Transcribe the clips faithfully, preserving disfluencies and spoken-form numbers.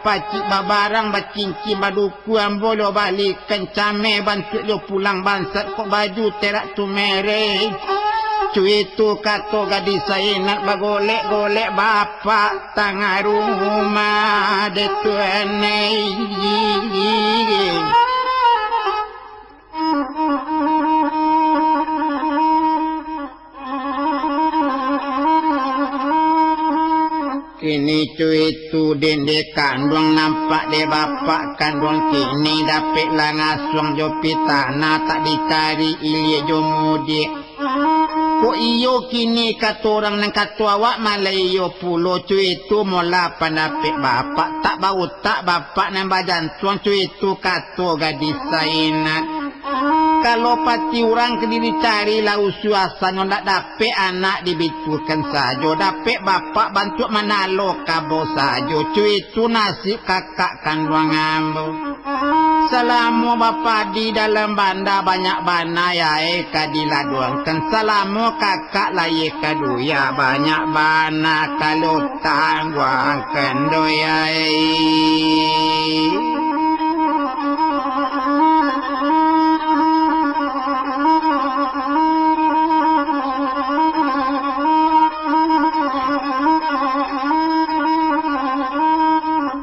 Pacik babarang, bacincin, baduku, ambo lo balikan cameh, bantuak lo pulang bangsat, kok baju terak tu mereh. Cuitu kato gadih Sainat, bagolek-golek bapak tangah rumah dek tuan. Kini cuitu dek kanduang, nampak dek bapak kanduang, kini dapek lah ngasuang jo pitana, tak dicari ilia jo mudiak. Kok iyo kini kato urang nan kato awak, malah iyo pulo cuitu mola pandapek bapak, tak bautak bapak nan bajantuang, cuitu kato gadih Sainat. Kalau pati urang ka dicari lah usua asanyo, ndak dapek anak dibitukan sajo, dapek bapak bantuak manalo kabo sajo, cuitu nasib kakak kanduang ambo. Salamo bapadi dalam banda, banyak bana yae ka diladuangkan, salamo kakak layie ka duya, banyak bana ka lo tangguangkan doh ai.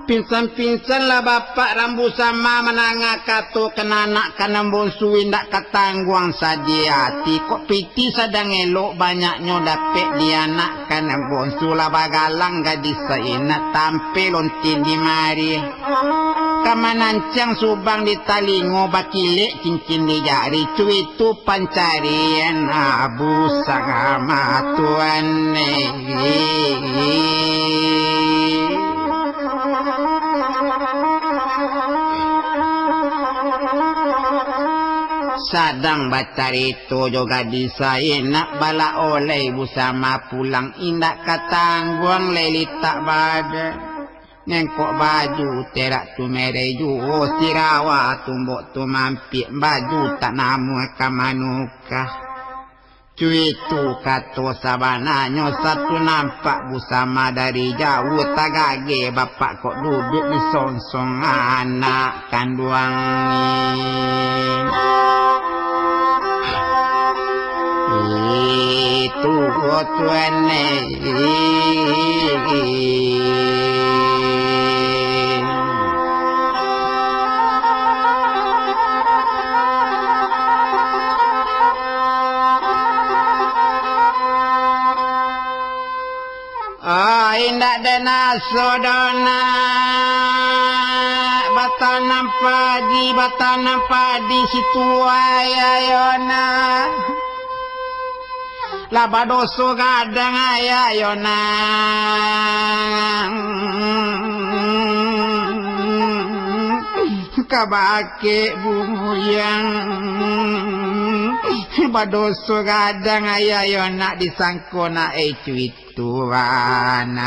Pinsan-pinsan lah bapak rambu sama, manangah kato ka nan anak ka nan bonsu, indak ka tangguang sadih ati. Kok pitih sadang elok, banyaknyo dapek di anak ka nan bonsu, lah bagalang gadih Sainat, tampek lontin di marih. Ka manancang subang di talingo, bakilek cincin di jari, cuitu pancarian abu sagama tuan. Sadang bacarito jo gadih Sainat, balak oleh ibu sama pulang, indak ka tangguang lai litak badan. Ngengkok baju terak tu mereh juo, sirawa tumbok tu mampik, baju tak namuah ka manukah. Cuitu kato sabananyo, satu nampak busama dari jauah, tagageh bapak kok duduak di songsong anak kanduang. Itu tuan. Ah, indak den aso doh nak batanam padi, batanam padi situ ayah yo nak. Lah badoso gadang ayah yo nak. Kabakek buyuang. Badoso gadang ayah yo nak, disangko nak eh cuit. Tuan,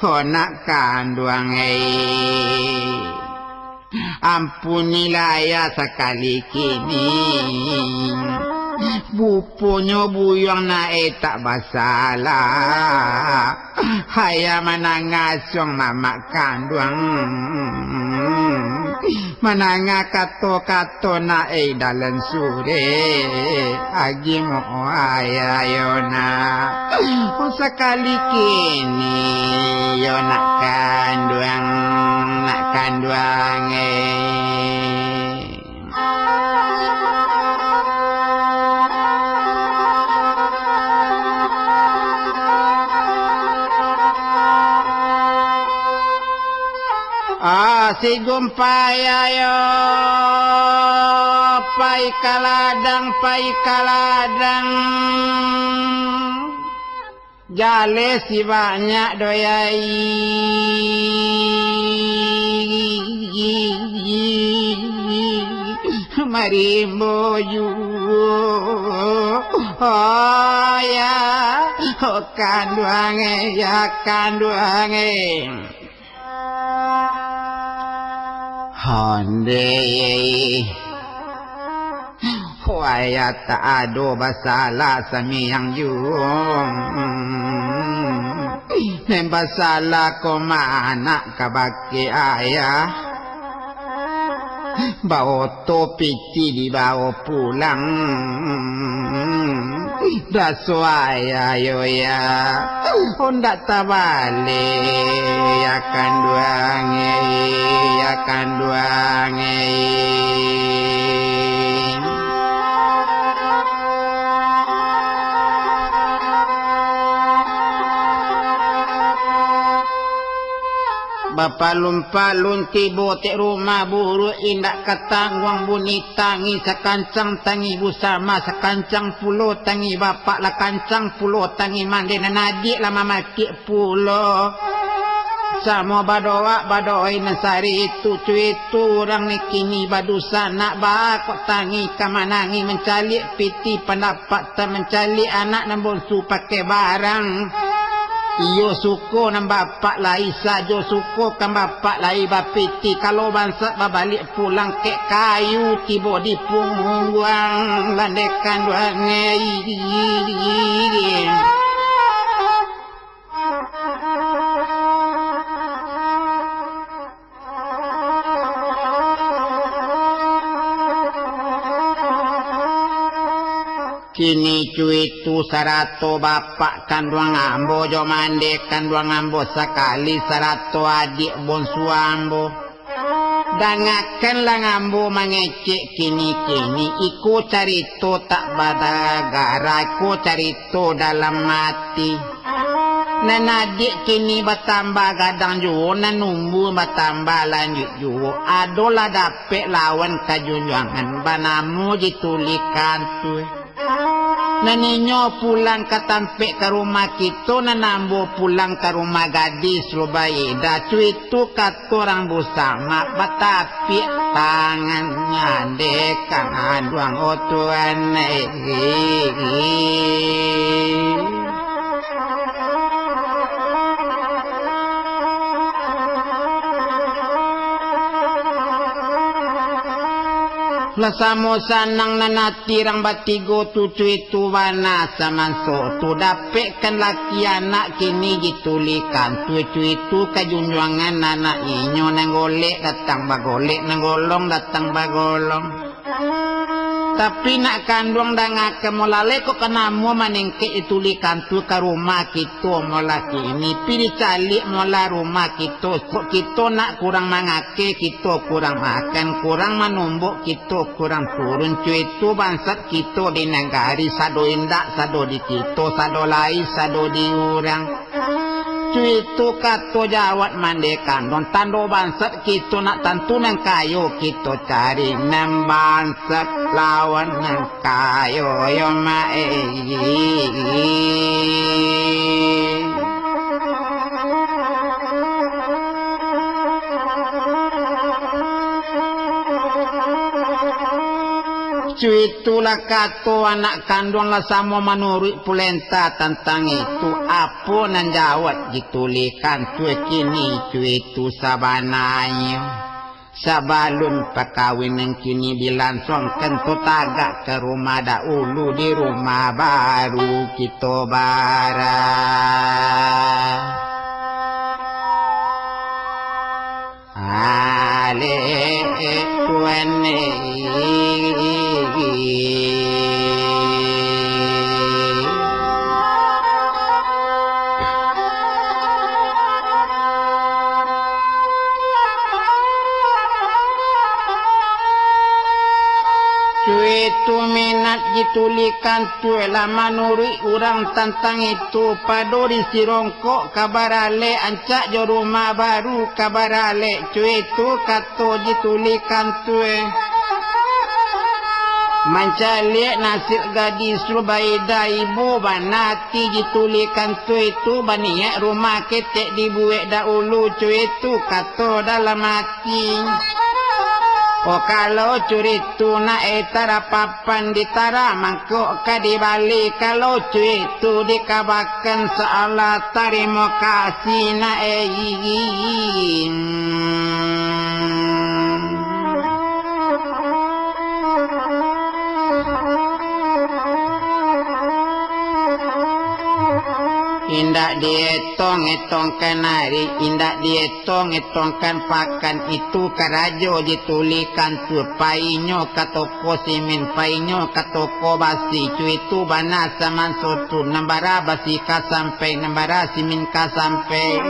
oh nak kanduang, eh. Ampunilah ayah sakali kini. Buponyo buyuang nak, eh, tak basalah. Ayah manangah asuang mamak kanduang. Manangah kato-kato nak, eh, dalam surek. Agiah mo ayah yo nak. Oh, sakali kini yo nak kanduang, nak kanduang, eh. Ah, si Gumpai ayo, pai ka ladang, pai ka ladang. Jaleh si banyak doyai. Marimbo juo. Oh, ya. Oh, kanduang, eh, ya, kanduang, eh. Ondeh. Wayah tak ado basalah samiang juo. Nan basalah ko ma anak ka bakeh ayah. Baoto pitih dibawo pulang. Raso ayah yo ya. Ondak tabaleh, ya kanduang, eh, ya kanduang, eh. Bapalun-palun tibo dek rumah buruak, indak ka tangguang bunyi tangih, sakancang tangih busama, sakancang pulo tangih bapak, lah kancang pulo tangih mandeh, nan adiak lah mamakiak pulo. Samo badoa, badoa nan sari itu, cuitu urang ni kini badusanak, baa kok tangih ka manangih, mancaliak pitih pandapat, tak mancaliak anak nan bonsu pakai barang. Iyo suko nan bapak lai sajo, suko kan bapak lai bapitih, kalau bansat babaliak pulang kek kayu tibo di pungguang, landekan duangai. Kini cuitu sarato bapak kanduang ambo jo mandeh kanduang ambo sakali, sarato adiak bonsu ambo. Dangakanlah ambo mangecek kini-kini, iko carito tak badagara, iko carito dalam ati. Nan adiak kini batambah gadang juo, nan umua batambah lanjuik juo. Adolah dapek lawan ka junjuangan, banamo Jituli Kantui. Nan inyo pulang ka tampek ka rumah kito, nan ambo pulang ka rumah gadih Zubaidah. Cuitu kato urang busamak, batapiak tangan, nyandekan aduang otuan, eh. Lah samo sanang nan ati rang batigo tu, cuitu bana samanso tu, dapekkan laki anak kini Jituli Kantui, cuitu ka junjuangan anak inyo, nan golek datang bagolek, nan golong datang bagolong. Tapi nak kanduang dangakan, molah lai kok ka namuah maningkek Jituli Kantui ka rumah kito, molah kini pi dicaliak molah rumah kito, kok kito nak kurang mangakeh, kito kurang makan, kurang manumbok, kito kurang turun, cuitu bansat kito di nagari, sado indak, sado di kito, sado lai, sado di urang. Cuitu kato jawab mandeh kanduang, tando bansat kito nak tantu nan kayo kito cari, nan bansat lawan nan kayo yo ma-, eh. Cuitulah kato anak kanduang lah samo manuruik pulenta tantang itu. Apo nan jawab Jituli Kantui kini cuitu sabananyo? Sabalun pakawinan kini dilansuangkan tu, tagak ka rumah dahulu, di rumah baru kito bara. Alek tuan. Cuitu minat Jituli Kantui lah manuruik urang tantang itu, pado di sirongkok ka baralek, ancak jo rumah baru ka baralek, cuitu kato Jituli Kantui. Mancaliak nasib gadih Zubaidah, ibo bana ati Jituli Kantui tu, baniat rumah ketek dibuek dahulu, cuitu kato dalam ati. Oh, kalau cuitu nak, eh, tarapapan ditara mangkok ka dibali, kalau cuitu dikabakan, insya Allah tarimo kasih nak, eh. Indak Dietong-etongkan ari, indak dietong-etongkan pakan, itu karajo ditulikan tu. Painyo ka toko simin, painyo ka toko basi, cuitu bana samanso tu, nan bara basi ka sampai, nan bara simin ka sampai.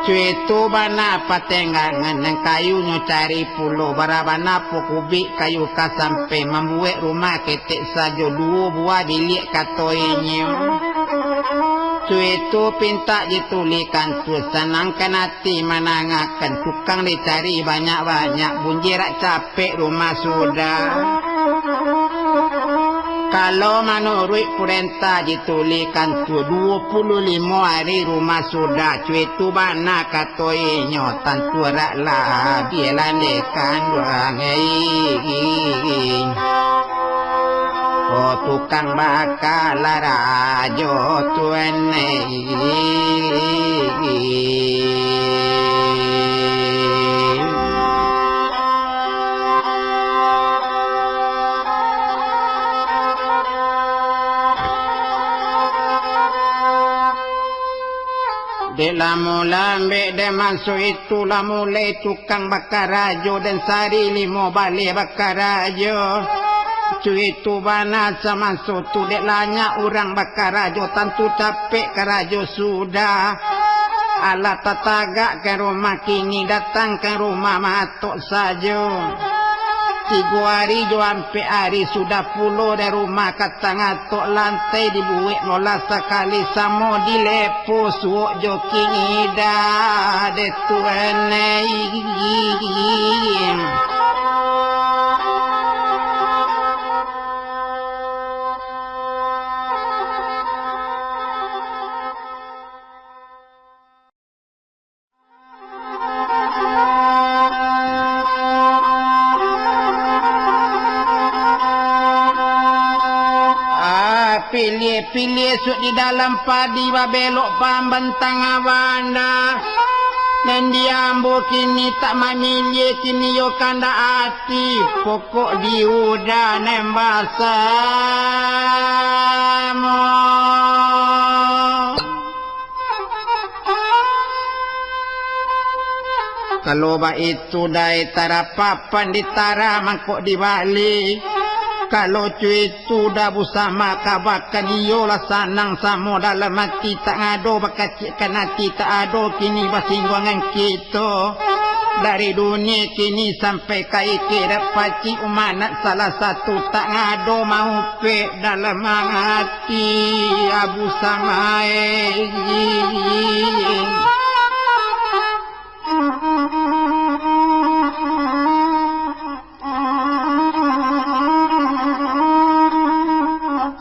Cuitu bana patenggangan, nan kayunyo cari pulo, bara bana po kubik kayu ka sampai, mambuek rumah ketek sajo, duo buah biliak kato inyo. Cuitu pintak ditulikan tu, sanangkan ati manangakan, tukang dicari banyak-banyak, bunjerak capek rumah sudah. Kalau manuruik parentah ditulikan tu, duo puluah limo ari rumah sudah, cuitu bana kato inyo, tantu arak lah bialan dekan duang, eh. Oh, tukang bakala rajo tuan, eh. Dek lamo lambek dek maso itu, lah mulai tukang bakarajo, den sari limo baleh bakarajo. Cuitu bana samanso tu, dek lanyak urang bakarajo, tantu capek karajo sudah. Alah tatagakkan rumah kini, datangkan rumah matok sajo. Tigo ari jo ampek ari sudah pulo dari rumah ka tangatok, lantai dibuek molah sakali, samo dilepo suok jo kini dah dek tuan, eh. Ah, piliah-piliah suok di dalam padi, babelok pambantang banda. Nan di ambo kini tak mamiliah, kini yo kandak ati, pokok di udah nan basamo. Kalau baitu dai, tarapapan ditara mangkok dibali. Kalau cuitu dah busama kabakan, iyolah sanang samo dalam ati, tak ngado bakacikkan ati, tak ado kini basingguangan kito. Dari dunia kini sampai ka akhirat, pacik umanak salah satu, tak ngado maupek dalam ati. Ti Abu Samae.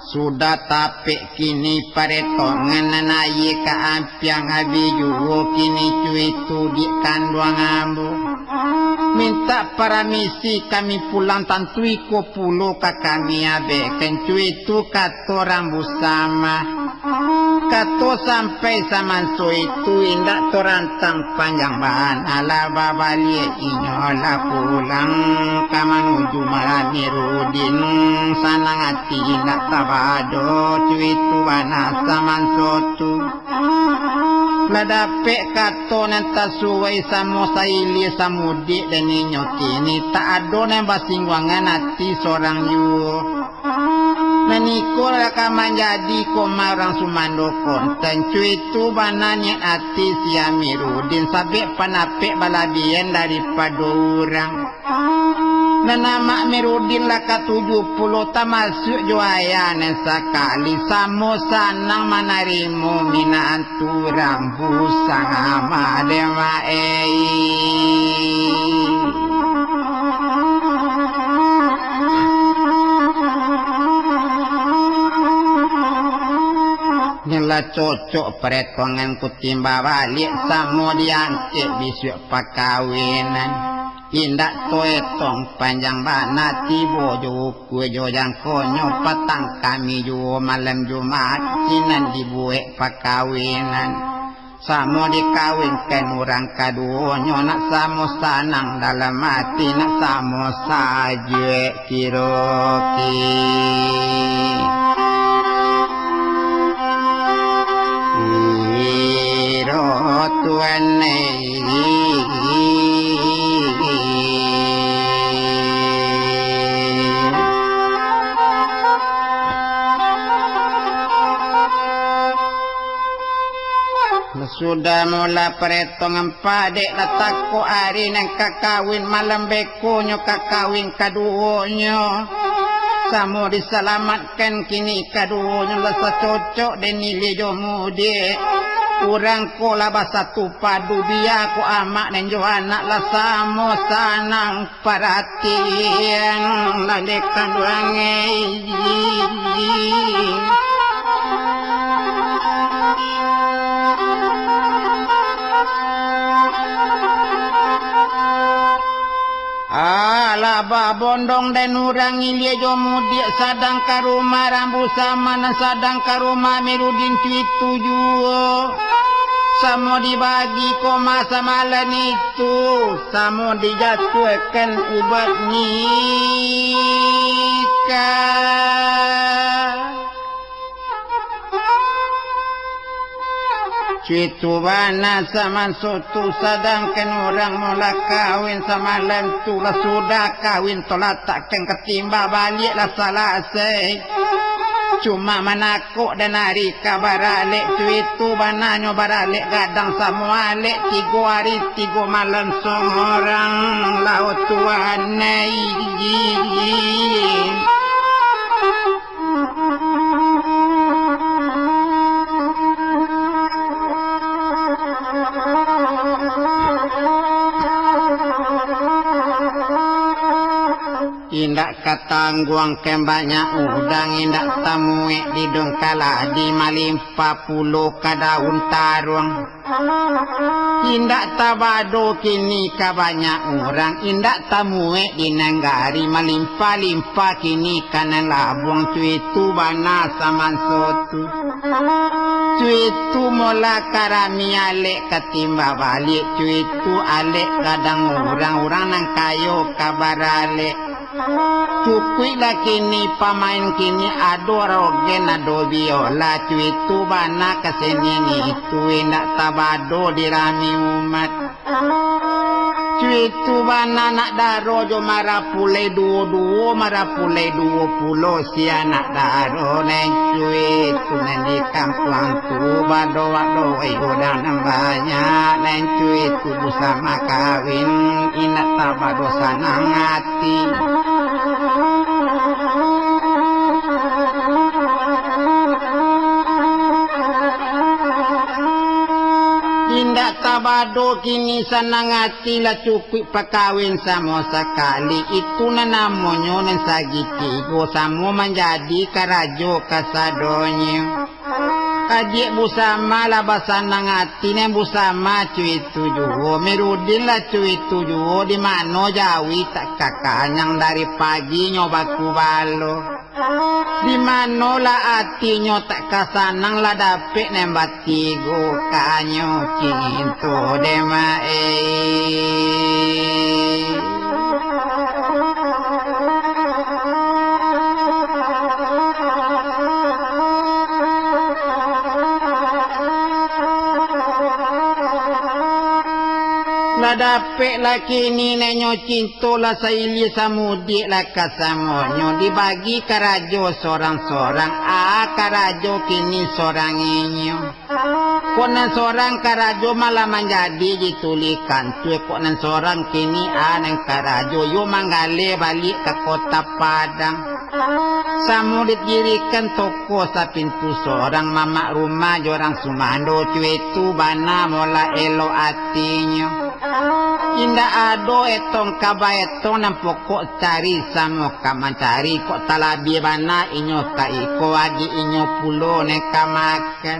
Sudah tapek kini paretongan, nan aie ka ampiang abih juo, kini cuitu di kanduang ambo. Mintak paramisi kami pulang, tantu iko pulo ka kami abaikan, cuitu kato urang busama. Kato sampai samanso itu indak torantang panjang bana, lah babaliak inyo lah pulang ka manuju Malam Mirudin. Sanang ati indak tabado, cuitu bana samanso tu. Lah dapek kato nan tasuai, samo sailia samudiak den inyo kini, tak ado nan basingguangan ati sorang juo. Nan iko lah ka manjadi koma urang sumando kontan, cuitu bana niat ati si Amiruddin, sabek panapek balabiahan daripado urang. Nan Amak Amiruddin lah ka tujuah puluah, tamasuak jo ayah nan sakali, samo sanang manarimo minantu rambu sangama dek mak ei. Nyo lah cocok paretongan ku timba baliak, samo diangkek bisuak pakawinan. Indak taetong panjang bana tibo jo ukua jo jangkonyo, patang Kamih juo malam Jumaat sinan dibuek pakawinan. Samo dikawinkan urang kaduonyo, nak samo sanang dalam ati, nak samo sajuak kiro-kiro. Tuan, eh. Sudah mula paretongan padek, lah tako ari nan ka kawin, malam bekonyo ka kawin kaduonyo. Samo disalamat kan kini kaduonyo lah sacocok den ilia jo mudiak. Urang ko lah basatu padu, bia ko amak nan jo anak lah samo sanang paratian lah dek kanduang. Alah, babondong den urang ilia jo mudiak, sadang ka rumah Rambu Sama, nan sadang ka rumah Amiruddin Cuitu juo. Samo dibagi koma samalam itu, samo dijatuahkan ubat nikah. Cuitu bana samanso tu, sadangkan urang mula kawin samalam tu, lah sudah kawin tu lah takkan ka timba baliak lah salasai. Cuma manakok den ari ka baralek, cuitu bananyo baralek gadang samo alek, tigo ari tigo malam sorang lah tuan ai. Indak katangguang kan banyak udang, indak tamuek di dongkala, di malimpah pulo ka daun taruang. Indak tabado kini ka banyak urang, indak tamuek di nagari, malimpah-limpah kini ka nan labuang, cuitu bana samanso tu. Cuitu mula ka rami alek ka timba baliak, cuitu alek gadang urang, urang nan kayo ka baralek. Cukuiklah kini pamain kini, ado rogen, ado biola, cuitu bana kasenian itu, indak tabado di rami umat. Cuitu bana nak daro jo marapulai duo-duo, marapulai duo pulo si anak daro, nan cuitu nan di kampuang tu, badoa-doa urang nan banyak, nan cuitu busama kawin, indak tabado sanang ati. Indak tabado kini sanang ati, lah cukuik pakawin samo sakali. Itu nan namonyo nan sagitigo, samo manjadi karajo kasadonyo. Adiak busama lah basanang ati, nan busama cuitu juo. Mirudin lah cuitu juo, di mano jawi tak ka kanyang, dari pagi nyo bakubalo. Di mano lah atinyo tak ka sanang, lah dapek nan batigo, kanyo cinto dek mak e. Lah dapek lah kini nan nyo cinto, lah sailia samudiak lah kasamonyo, dibagi karajo sorang-sorang, a karajo kini sorang inyo. Kok nan sorang karajo malah manjadi di tuli kantua, kok nan sorang kini a nan karajo, yo manggaleh baliak ka Kota Padang. Samo didirikan toko sapintu sorang, mamak rumah jo urang sumando, cuitu bana molah elok atinyo. Indak ado etong ka baetong, nan pokok cari samo ka mancari, kok talabiah bana inyo ka iko, agiah inyo pulo nan ka makan.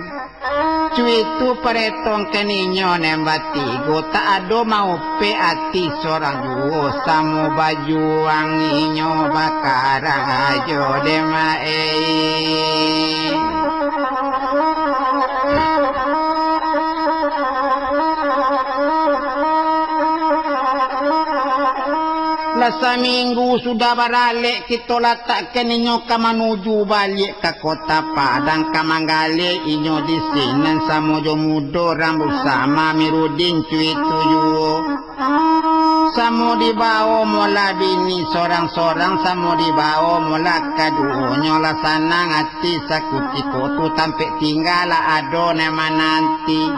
Cuitu paretongkan inyo nan batigo, tak ado maupek ati sorang juo, samo bajuang inyo bakarajo dek mak e. Lah saminggu sudah baralek, kito latakkan inyo ka manuju baliak ka Kota Padang, ka manggaleh inyo di sinan samo jo mudo urang Busama Amiruddin cuitu juo. Samo dibao molah bini sorang-sorang, samo dibao molah kaduonyo, lah sanang ati sakutiko tu, tampek tingga lah ado nan mananti.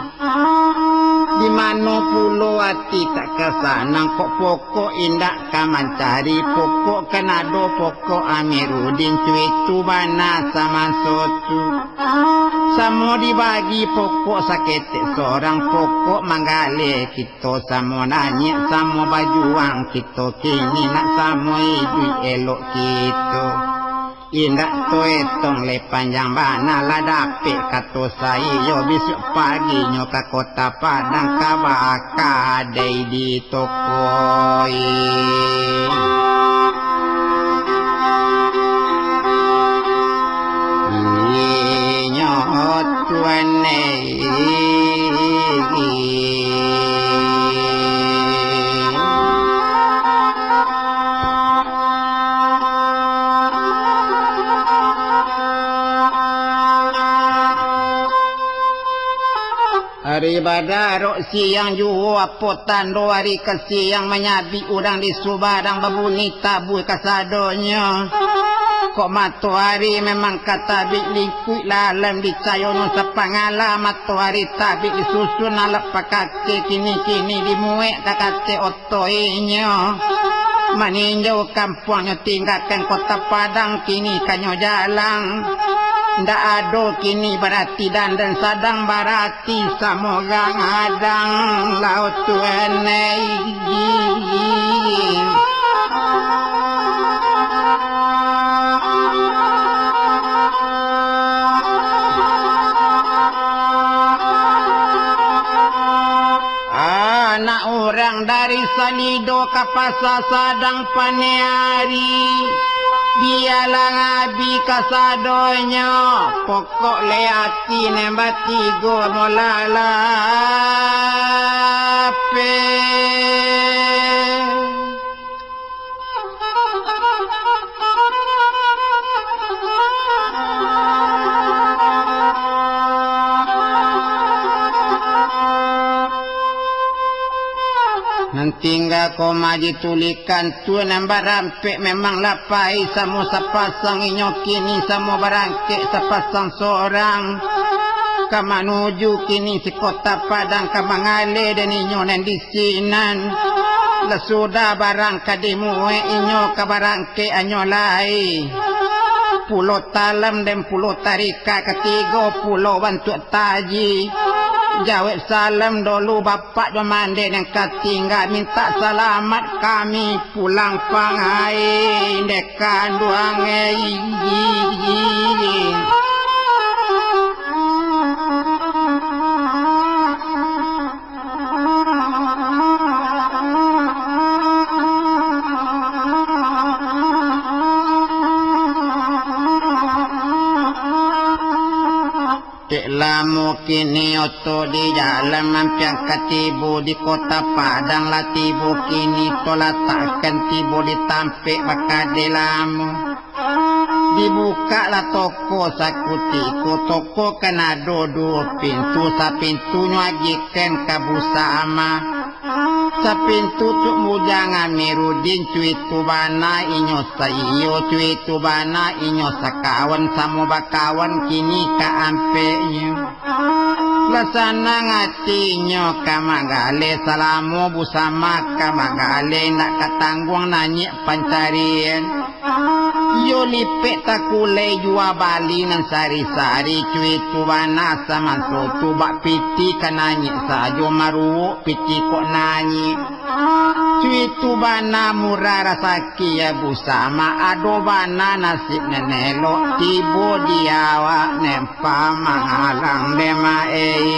Di mano pulo ati tak ka sanang, kok pokok indak ka mancari, pokok kan ado pokok Amiruddin cuitu bana samanso tu. Samo dibagi pokok saketek sorang, pokok manggaleh kito samo nanyek, samo bajuang kito kini nak samo iduik elok kito. Indak toetong lai panjang bana lah dapek kato saiyo, bisuak paginyo ka Kota Padang ka bakadai di toko. Inyo tuan e. Ari badarok siang juo, apo tando ari ka siang, manyabik urang di subarang, babuni tabuih kasadonyo. Kok matoari memang ka tabik, lingkuik lah alam dicayonyo, sapangala matoari tabik, disusun alat pakake, kini-kini dimuek ka katek oto inyo. Maninjau kampuangnyo, tinggakan Kota Padang, kini kanyo jalang. Ndak ado kini barati dandan, sadang barati samo gadang, laut tu enei. Anak urang dari Salido ka pasa sadang paneh ari, bialah abih kasadonyo, pokok le ati nan batigo molalape. Nan tingga ko maji tulikan tu nan barampek, memang lah pai samo sapasang inyo kini, samo barangkek sapasang sorang. Ka manuju kini si Kota Padang, ka manggaleh den inyo nan di sinan. Lah sudah barang ka dimuek inyo, ka barangkek anyo lai. Pulo talam den pulo tarikak, katigo pulo bantuak taji. Jawek salam dolu bapak jo mandeh nan ka tingga, mintak salamat kami pulang pangai dek kanduang e. Dek lamo kini oto di jalan, mampiang ka tibo di Kota Padang, lah tibo kini, tolatakkan tibo di tampek bakadai lamo. Dibukaklah toko sakutiko, toko kan ado duo pintu, sapintunyo agiahkan ka Busama. Sapintu tu Bujang Amiruddin, cuitu bana inyo saiyo, cuitu bana inyo sakawan, samo bakawan kini ka ampeknyo. Lah sanang atinyo ka manggaleh, salamo Busama ka manggaleh, indak ka tangguang nanyek pancarian. Iyo lipek takulai jua bali nan sari-sari, cuitu bana samanso tu bak piti ka nanyek sajo, maruwok piti kok nanyek. Cuitu bana murah rasaki ya Busama, ado bana nasib nan elok tibo di awak nan pamalang dema ei.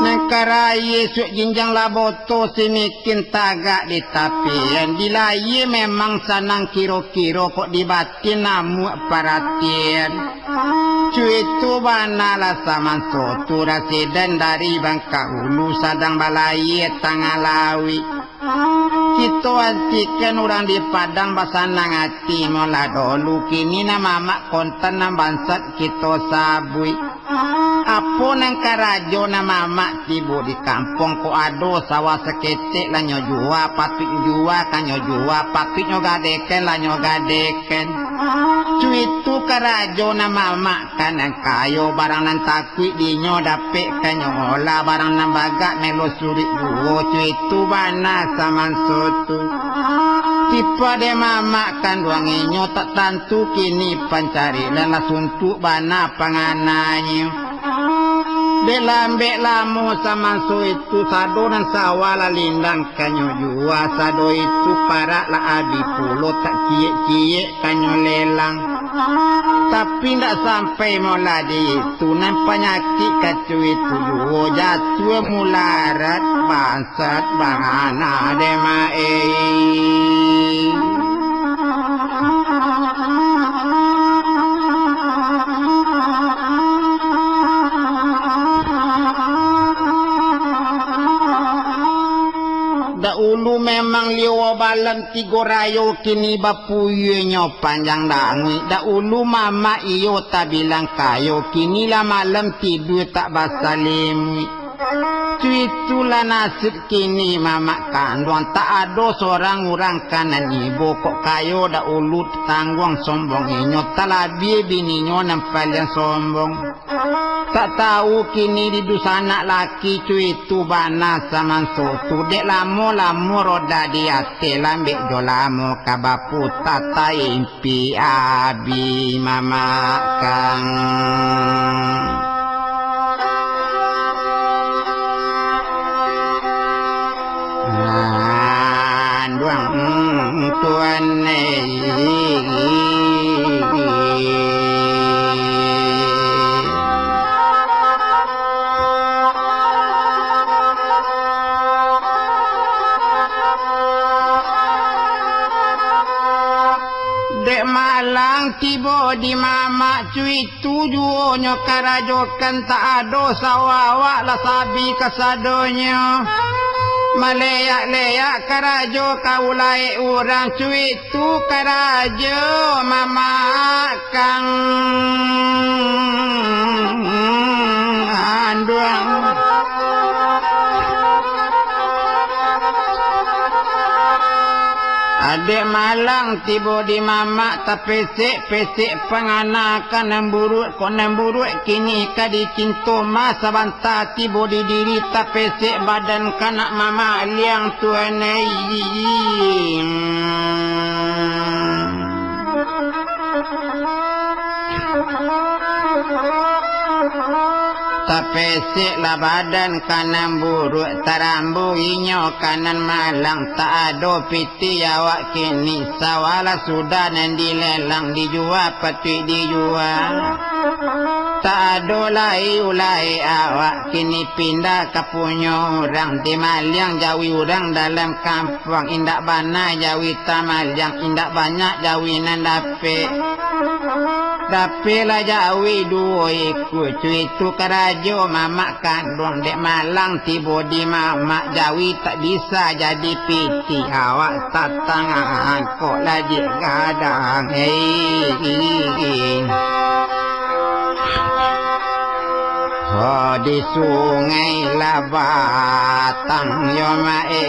Nan karaya Isuak jinjang lah boto, si mikin tagak di tapian. Di layie memang sanang kiro-kiro, kok di batin namuak paratian. Cuitu bana lah Samanso tu, rasiden dari Bangkahulu, sadang balayie tangah lauik. Kito antikan urang di Padang basanang ati, molah dolu kini nan mamak kontan nan bansat kito sabuik. Apo nan karajo nan mamak tibo di kampuang, kok ado sawah saketek lah nyo jua, patuik jua ka nyo jua, patuik nyo gadekan lah nyo gadekan. Cuitu karajo nan mamak ka nan kayo, barang nan takuik dinyo dapek ka nyo olah, barang nan bagak melo suruik juo, cuitu bana Samanso tu. Tipa dek mamak kanduang inyo, tak tantu kini pancarian, lah suntuak bana pangananyo. Dek lambek lamo Samanso itu, sado nan sawah lah lindang ka nyo jua, sado itu parak lah abih pulo, tak ciek-ciek ka nyo lelang. Tapi ndak sampai molah di itu, nan panyakik ka cuitu juo, jatuah mularat, bansat bangana dek mamak e. Daulu memang liwo balam tigo rayo, kini bapuyianyo panjang danguik. Daulu mamak iyo tabilang kayo, kini lah malam tidua tak basalimuik. Cuitulah nasib kini mamak kanduang, tak ado sorang urang ka nan ibo, kok kayo daulu tangguang sombong inyo, talabiah bininyo nan paliang sombong. Tak tau kini di dunsanak laki, cuitu bana Samanso tu, dek lamo-lamo roda di ateh, lambek jo lamo ka baputa, taimpi abih mamak kang. Anduang tuan e. Dek malang tibo di mamak, cuitu juo nyo karajokan, tak ado sawah awak lah sabi kasadonyo. Maleak-leak karajo ka ulaik urang, cuitu karajo mamak kang anduang. Adek malang tibo di mamak, tapesek-pesek pangana ka nan buruak, kok nan buruak kini ka dicinto, ma sabanta tibo di diri, tapesek badan ka nak mamaliang tuan ai. Tapeseklah badan ka nan buruak, tarambu inyo ka nan malang, tak ado pitih awak kini, sawah lah sudah nan dilelang, dijua patuik dijua. Tak ado lai ulaik awak kini, pindah ka punyo urang, dimaliang jawi urang dalam kampuang, indak bana jawi tamaliang, indak banyak jawi nan dapek. Dapeklah jawi duo ikua, cuitu karajo mamak kanduang, dek malang tibo di mamak, jawi tak bisa jadi pitih, awak tatangah angkok lajik gadang. Hei. Ho di sungai lah batang yo mamak e.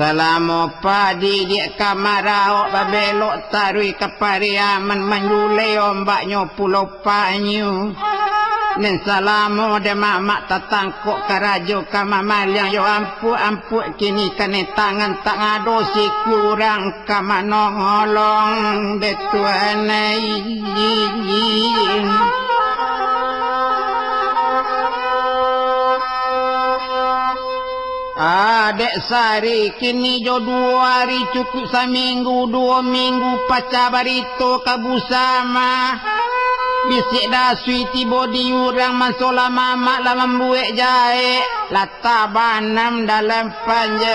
Salamo padi diak ka maraok, babelok taruih ka Pariaman, manjulai ombaknyo Pulau Panyu. Nan salamo dek mamak tatangkok karajo ka mamaliang, yo ampuak-ampuak kini kanai tangan, tak ado sikurang ka manolong dek tuan ai. Adek Sari, kini jo duo ari cukuik saminggu, duo minggu pacah barito ka Busama. Bisiak dasui tibo di urang, manso lah mamak lah mambuek jahek, lah tabanam dalam panjaro.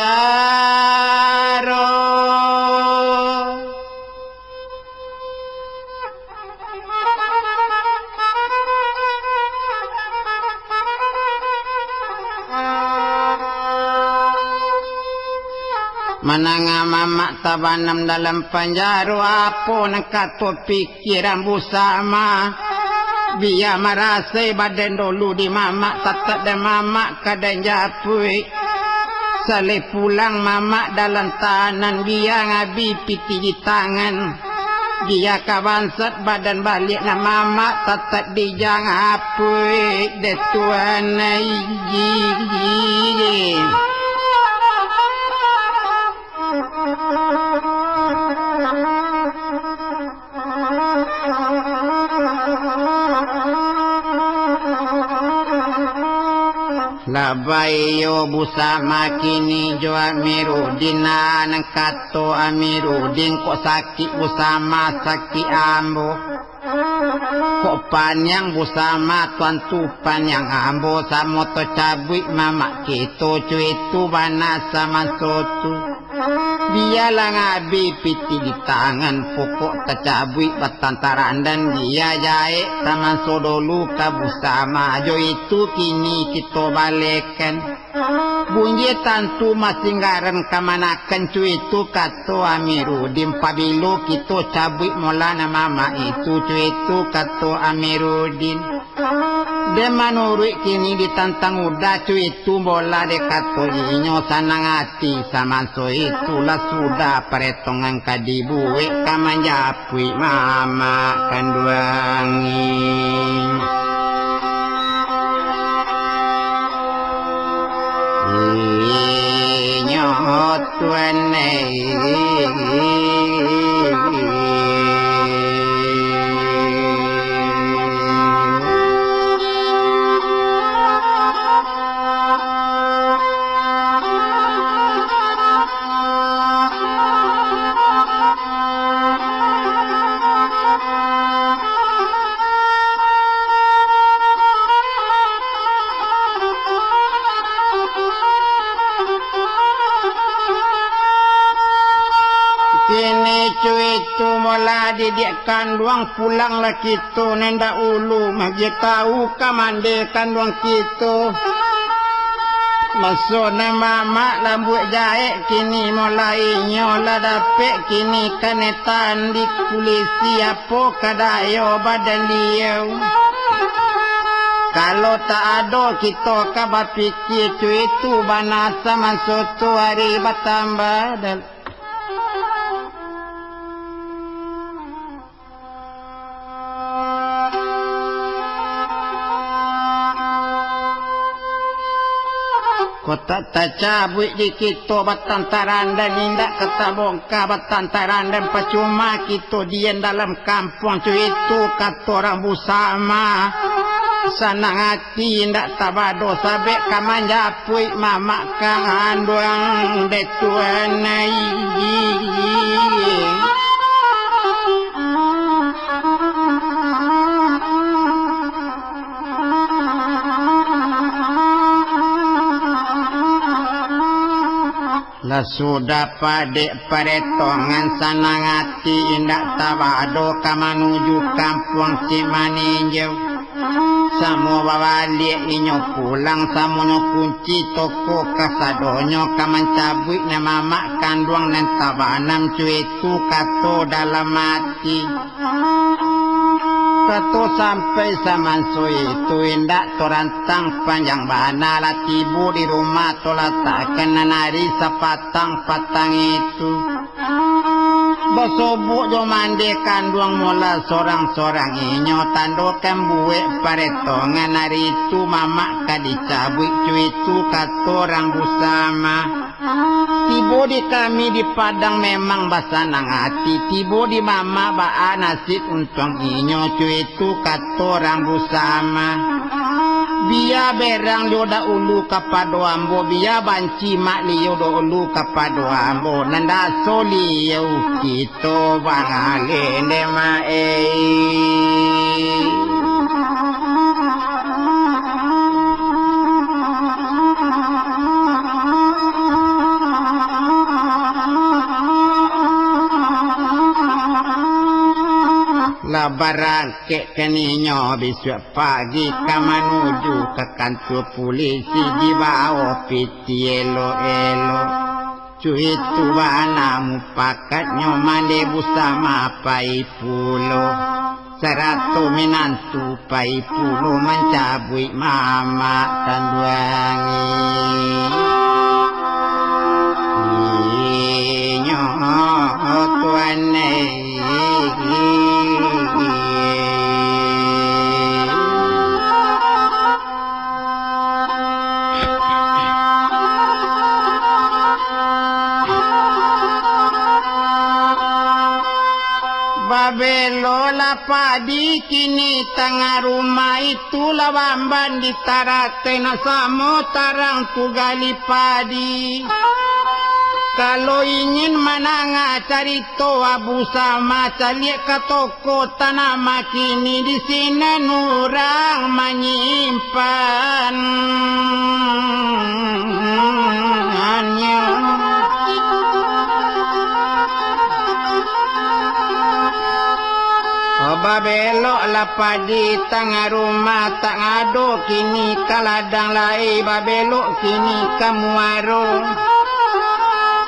Mandanga mamak tabanam dalam panjaro, apo nan kato pikiran Busama? Bia marasai badan dulu di mamak, tatap dek mamak ka den japuik. Saleh pulang mamak dalam tahanan, bia ngabih pitih di tangan. Bia ka bansat badan baliak, nan mamak tatap dijapuik dek Tuan ai. Lah baiyo Busama kini jo Amiruddin, nan kato Amiruddin, kok sakik Busama sakik ambo. Kok paniang Busama tantu paniang ambo, samo tacabuik mamak kito cuitu bana samanso tu. Bialah ngabih pitih di tangan, pokok tacabuik batang tarandan, bia jahek tamanso dolu ka Busama, jo itu kini kito balekan. Bunjie tantu masinggaran kamanakan, cuitu kato Amiruddin, pabilo kito cabuik mola nan mamak itu, cuitu kato Amiruddin. Den manuruik kini ditantang uda, cuitu mola dek kato inyo, sanang ati samanso itulah sudah paretongan ka dibuek ka manjapuik mamak kanduang. Inyo Tuan ai. Kini cuitu mola didiak kanduang, pulanglah kito nan dahulu, magiah tahu ka mande kanduang kito. Maso nan mamak lah mambuek jahek, kini mola inyo lah dapek, kini kanai tandik pulisi, apo ka dayo badan liau. Kalau tak ado kito ka bapikia, cuitu bana samanso tu hari batambah dal- Kok tak tacabuik di kito batang tarandan, indak ka tabongka batang tarandan, pacuma kito dian dalam kampuang, cuitu kato urang Busama. Sanang ati indak tabado, sabab ka manjapuik mamak kanduang dek Tuan ai. Lah sudah padek paretongan, sanang ati indak tabado ka manuju kampuang si maninjau. Samo babaliak inyo pulang, samonyo kunci toko kasadonyo ka mancabuik nan mamak kanduang nan tabanam, cuitu kato dalam ati. Kato sampai samanso itu indak tarantang panjang bana, lah tibo di rumah tu lah takan nan ari sapatang patang itu. Basobok jo mande kanduang mola sorang-sorang inyo, tandokan buek paretongan, ari tu mamak ka dicabuik, cuitu kato urang Busama. Tibo di kami di Padang memang basanang ati, tibo di mamak baa nasib untuang inyo, cuitu kato urang Busama. Bia berang liau dahulu kapado ambo, bia banci mak liau dahulu kapado ambo, nan daso liau kito baleh dek mak ei. Lah barang Kek keninyo bisuak pagi ka manuju ka kantua pulisi, dibao piti elok-elok. Cuitu bana mupakatnyo mande busama pai pulo, sarato minantu pai pulo mancabuik mamak kanduangi. Inyo tuan ei. Babeloklah padi kini tangah rumah, itulah bamban di tarateh, nak samo tarang tu gali padi. Kalau ingin mandanga carito Abu Sama, caliak ka toko Tanah Makini, di sinan urang manyimpannyo. Babeloklah padi tangah rumah, tak ado kini ka ladang lai, babelok kini ka muaro.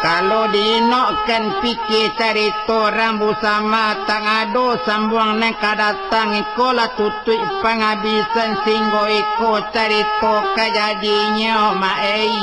Kalau diinokkan pikia carito Rambu Sama, tak ado sambuang nan ka datang, iko lah tutuik pangabisan, singgo iko carito ka jadinyo, mak ei.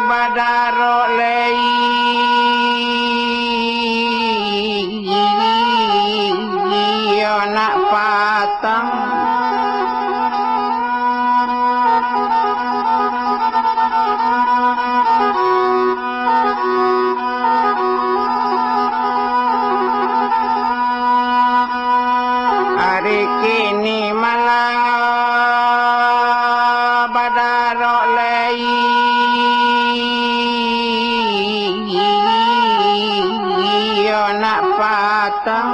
Badarok lei, iyo nak patang. Ari kini malang badarok lei, iyo nak patang.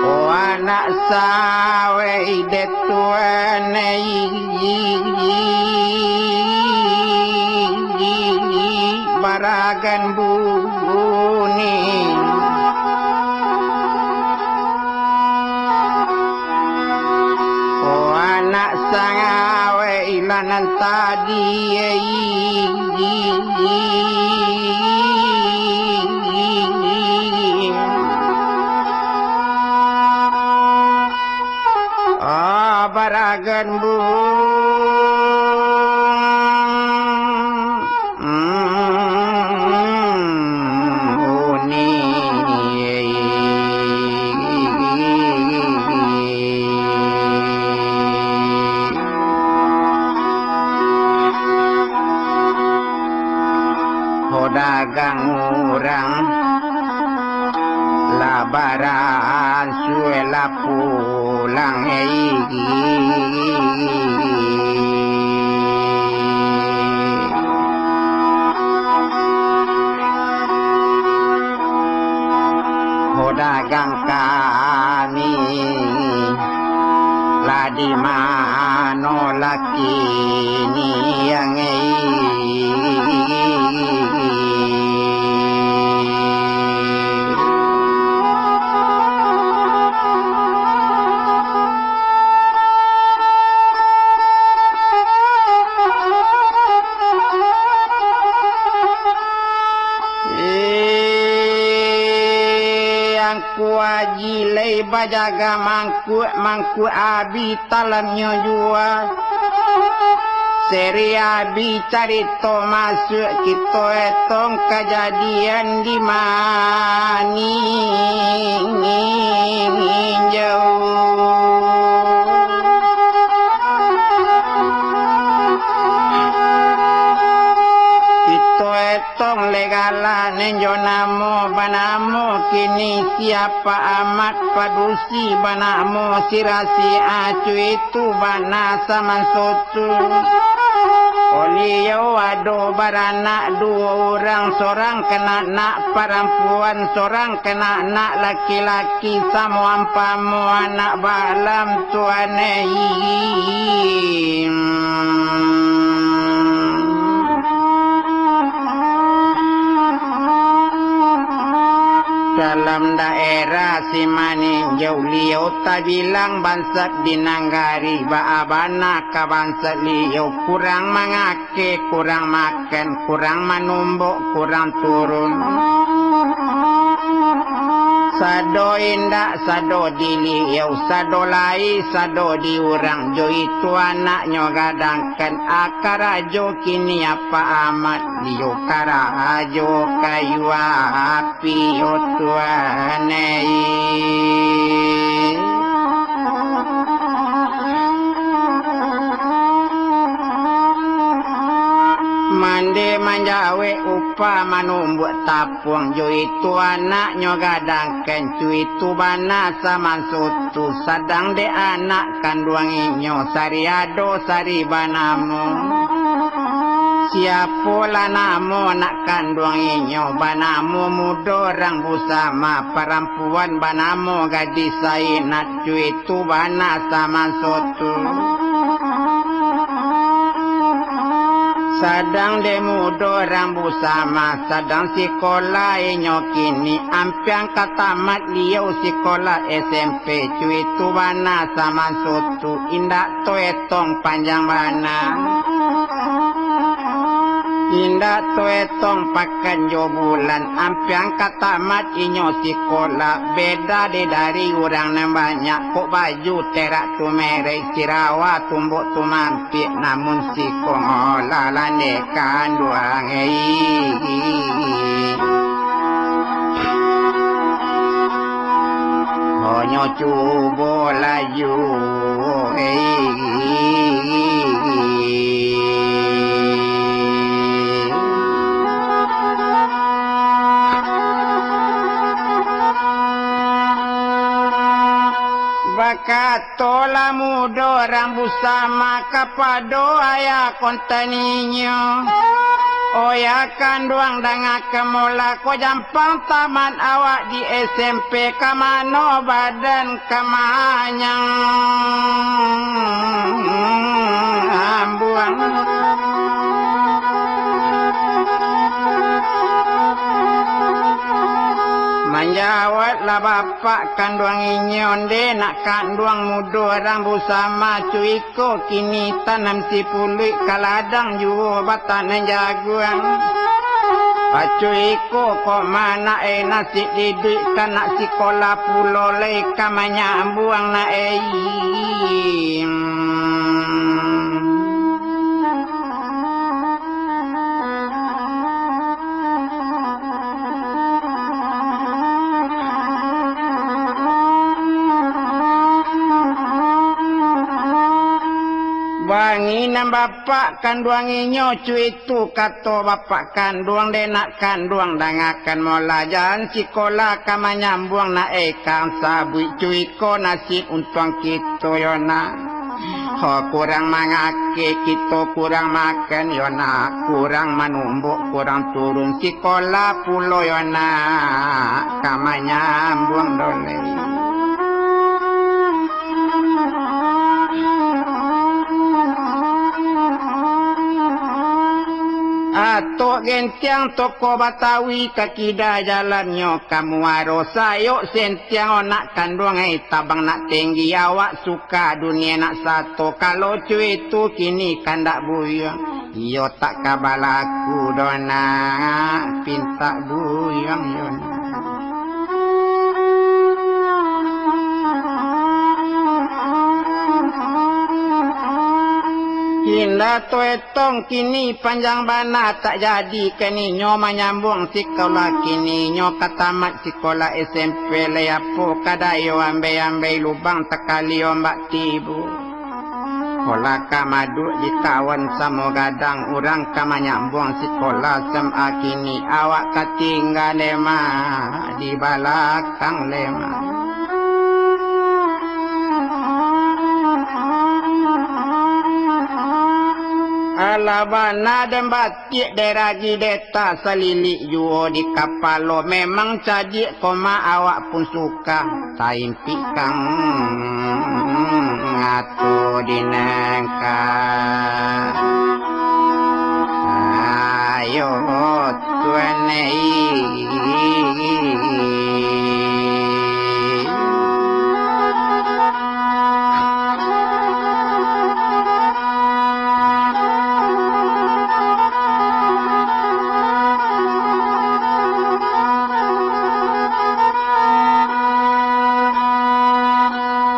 O anak sawei de tuan ei, baragan buni. O anak sangawei lah nan tadi ei. Ah, baragan bu-, mm, uni. Ho dagang urang, lah baransua lah pulang, ei. Ho dagang ka Di mano laki ni yang Eh, Angku Aji lai bajaga mangkuak, mangkuak abi talamnyo juo. Seri abi carito masuak kito etong kajadian di Maninjau. Kito etong legalan jo namo banamo kini siapa amat padusi banamo sirasi acu itu bana samansotu. Baliau ado baranak duo urang, sorang kananak parampuan, sorang kananak laki-laki, samo ampamo anak balam tuan ei. Dalam daerah Simaninjau liau tabilang bansat di nagari, baa bana ka bansat liau kurang mangak- Oke, kurang makan, kurang manumbok, kurang turun. Sado indak, sado di liau, sado lai, sado di urang. Jo itu anaknyo gadangkan, a karajo kini apa amat, liau karajo kayu api. Piyo tuan ei. Mande manjawek upah manumbuak tapuang, jo itu anaknyo gadangkan, cuitu bana samansutu, sadang dek anak kanduang inyo, sari ado sari banamo. Siapolah namo nak kanduang inyo, banamo mudo Rang Busama, parampuan banamo Gadih Sainat, cuitu bana samansotu. Sadang dek mudo Rang Busama, sadang sikolah inyo kini, ampiang ka tamat liau sikolah S M P, cuitu bana samansotu, indak to etong panjang bana. Indak to etong pakan jo bulan, ampiang ka tamat inyo sikolah. Beda dek dari urang nan banyak, kok baju terak tu merek, sirawa tumbok tu mampik, namun sikolah lah dek kanduang ei. Hanyo cubo lai. Bakatolah mudo Rang Busama kapado ayah kontaninyo, "Oya kanduang, dangakan molah ko jam Pang tamat awak di S M P, ka mano badan ka manyambuang?" Manjawablah bapak kanduang inyo, "Ndeh nak kanduang mudo Rang Busama, cuy ko kini tanam sipuluik, ka ladang juo batanam jaguang. Acu iko kok ma nak e nasib diduik, ka nak sikolah pulo lai ka manyambuang nak e." Banginan bapak kanduang inyo, cuitu kato bapak kanduang dek nak kanduang, dangakan molah jan sikolah ka manyambuang nak e, kan sabuik cuiko nasib untuang kito yo nak. Ho kurang mangakeh, kito kurang makan yo nak, kurang manumbuk, kurang turun sikolah pulo yo nak, ka manyambuang dolai. Atok gentiang toko Batawi, ka kida jalannyo ka Muaro, sayok sentiang onak kanduang, ai tabang nak tenggi, awak suka dunia nak sato, kalau cuitu kini kandak buyuang, iyo tak ka balaku doh nak pintak buyuang yo nak. Indak taetong kini panjang bana, tak jadi kaninyo manyambuang sikolah, kininyo ka tamat sikolah S M P, lai apo ka dayo ambai-ambai lubang, takali ombak tibo. Kolah ka maduak di kawan samo gadang, urang ka manyambuang sikolah S M A, kini awak ka tingga lemah, di balakang lemah. Alah bana den batiak, den ragi deta salilik juo di kapalo, memang cadiak koma awak pun suka. Taimpik kang ato dinangka. Ayo, Tuan, ai.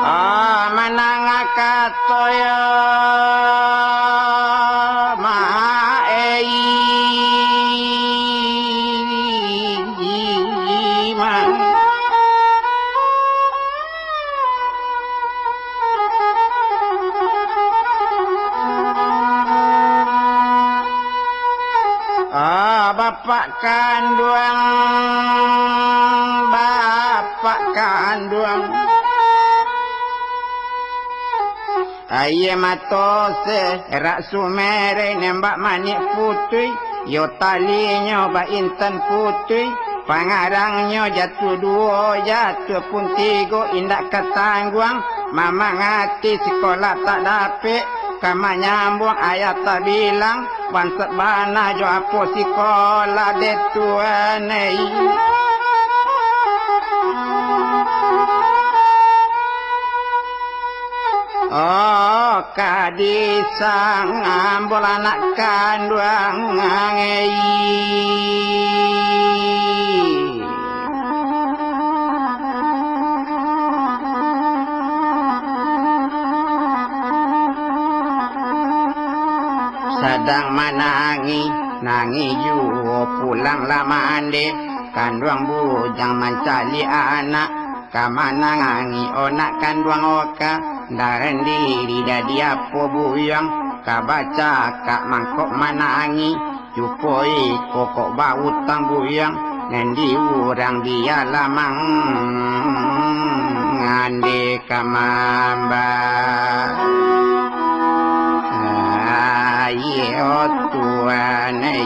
Ah, manangah kato yo, ma-, ei, ma-. Ah, bapak kanduang, bapak kanduang. Aia mato serak sumereh, nembak manik putuih, yo talinyo baintan putuih, pangarangnyo jatuah duo, jatuah pun tigo, indak ka tangguang, mamang ati sikolah tak dapek, ka manyambuang ayah tabilang, bansek bana jo apo sikolah dek Tuan, ei. Oh, ka disangambul anak kanduang, ei. Sadang manangih, nangih juo pulang lah mandeh. Kanduang bujang mancaliak anak, ka manangih onak kanduang oka. Ndak randiri dadi apo buyuang, ka bacakak mangkok manangih. Cupo iko kok bautang buyuang, nan di urang bialah mangandeh ka mamba. Ayo Tuan, ai.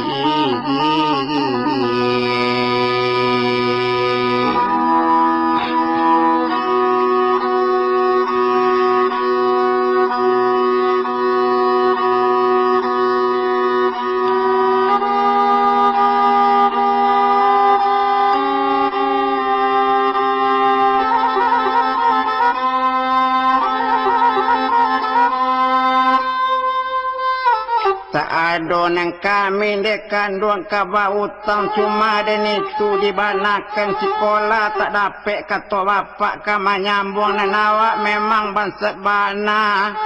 Tak ado nan kami dek kanduang ka bautang, cuma den itu dibanakan sikolah tak dapek, kato bapak ka manyambuang, nan awak memang bansek bana.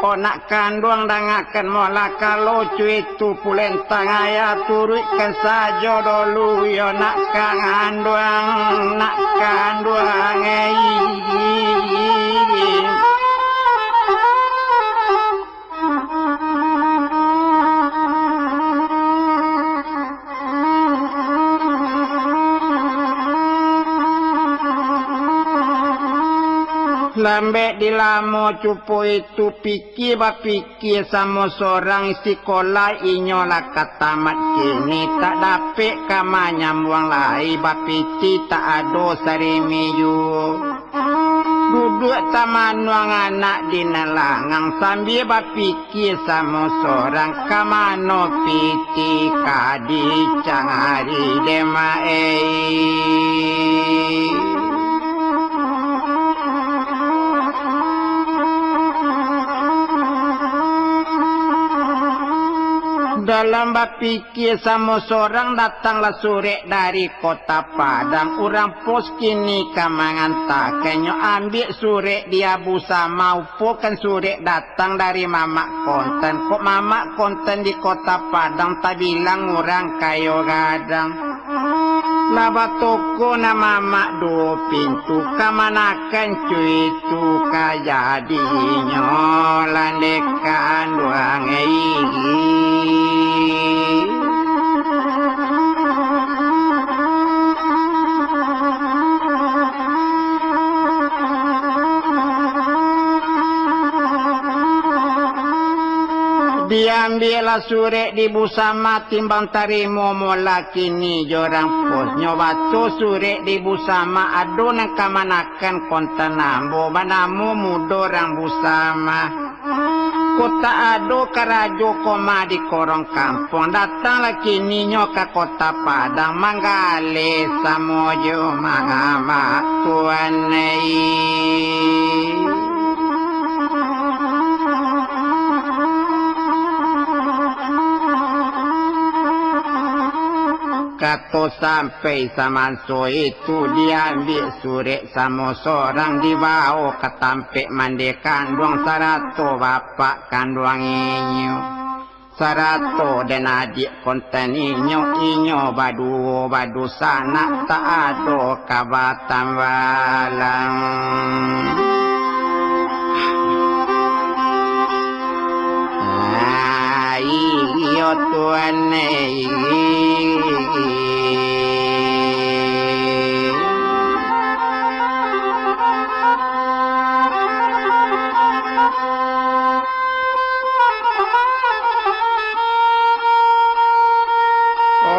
Onak kanduang dangakan molah, kalau cuitu pulentang ayah turuikkan sajo dolu, yo nak kanduang, nak kanduang, ei. Lambek dilamo cupo itu pikia bapikia samo sorang, sikolah inyo lah ka tamat kini, tak dapek ka manyambuang lai, bapiti tak ado sarimi juo. Duduak tamanuang anak di nan langang, sambia bapikia samo sorang, ka mano pitih ka dicari dek mak ei. Dalam bapi- kia samo sorang, datanglah surek dari Kota Padang. Urang pos kini ka mangantakannyo, ambiak surek di Abu Sama, upokan surek datang dari mamak kontan. Kok mamak kontan di Kota Padang, tabilang urang kayo gadang. Lah batoko nan mamak duo pintu, ka manakan cuitu ka jadinyo, landeh kanduang ei. Diambiaklah surek di Busama, timbang tarimo mola kini jo rang pos. Nyo baco surek di Busama, ado nan ka manakan kontan ambo, banamo mudo rang Busama. Kok tak ado karajo koma di korong kampuang, datanglah kininyo ka Kota Padang, manggaleh samo jo mamak tuan ei. Kato sampai samanso itu, diambiak surek samo sorang, dibao ka tampek mande kanduang sarato bapak kanduang inyo. Sarato den adiak kontan inyo, inyo baduo badusanak, tak ado ka batambalang. Ah, iyo tuan ei.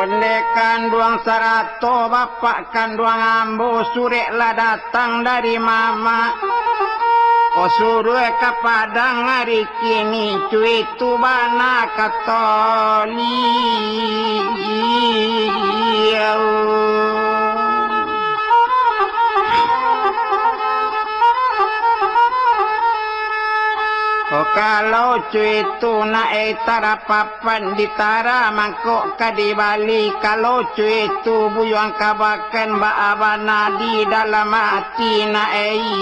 Onde kanduang sarato bapak kanduang ambo, surek lah datang dari mamak. Ko suruah ka Padang ari kini, cuitu bana kato liau. Ko kalau cuitu nak ei tarapapan ditara mangkok ka dibali, kalau cuitu buyuang kabakan baa bana di dalam ati nak ei.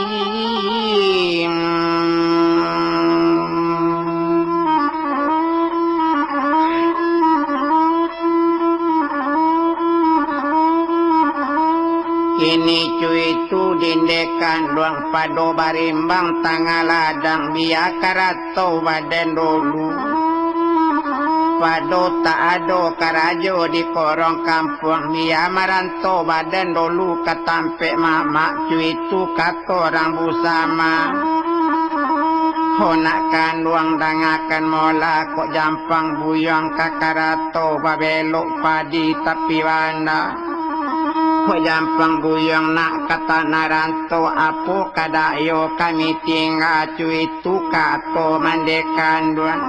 Kini cuitu dinde kanduang pado barimbang tangah ladang, bia karato badan dulu. Pado tak ado karajo di korong kampuang, bia marantau badan dulu ka tampek mamak cuitu ka torang busama. Ho nak kanduang dangakan mola, kok jampang buyuang ka karato babelok padi tapi bana. Kok jampang buyuang nak ka tanah rantau, apo ka dayo kami tingga cuitu kato mande kanduang.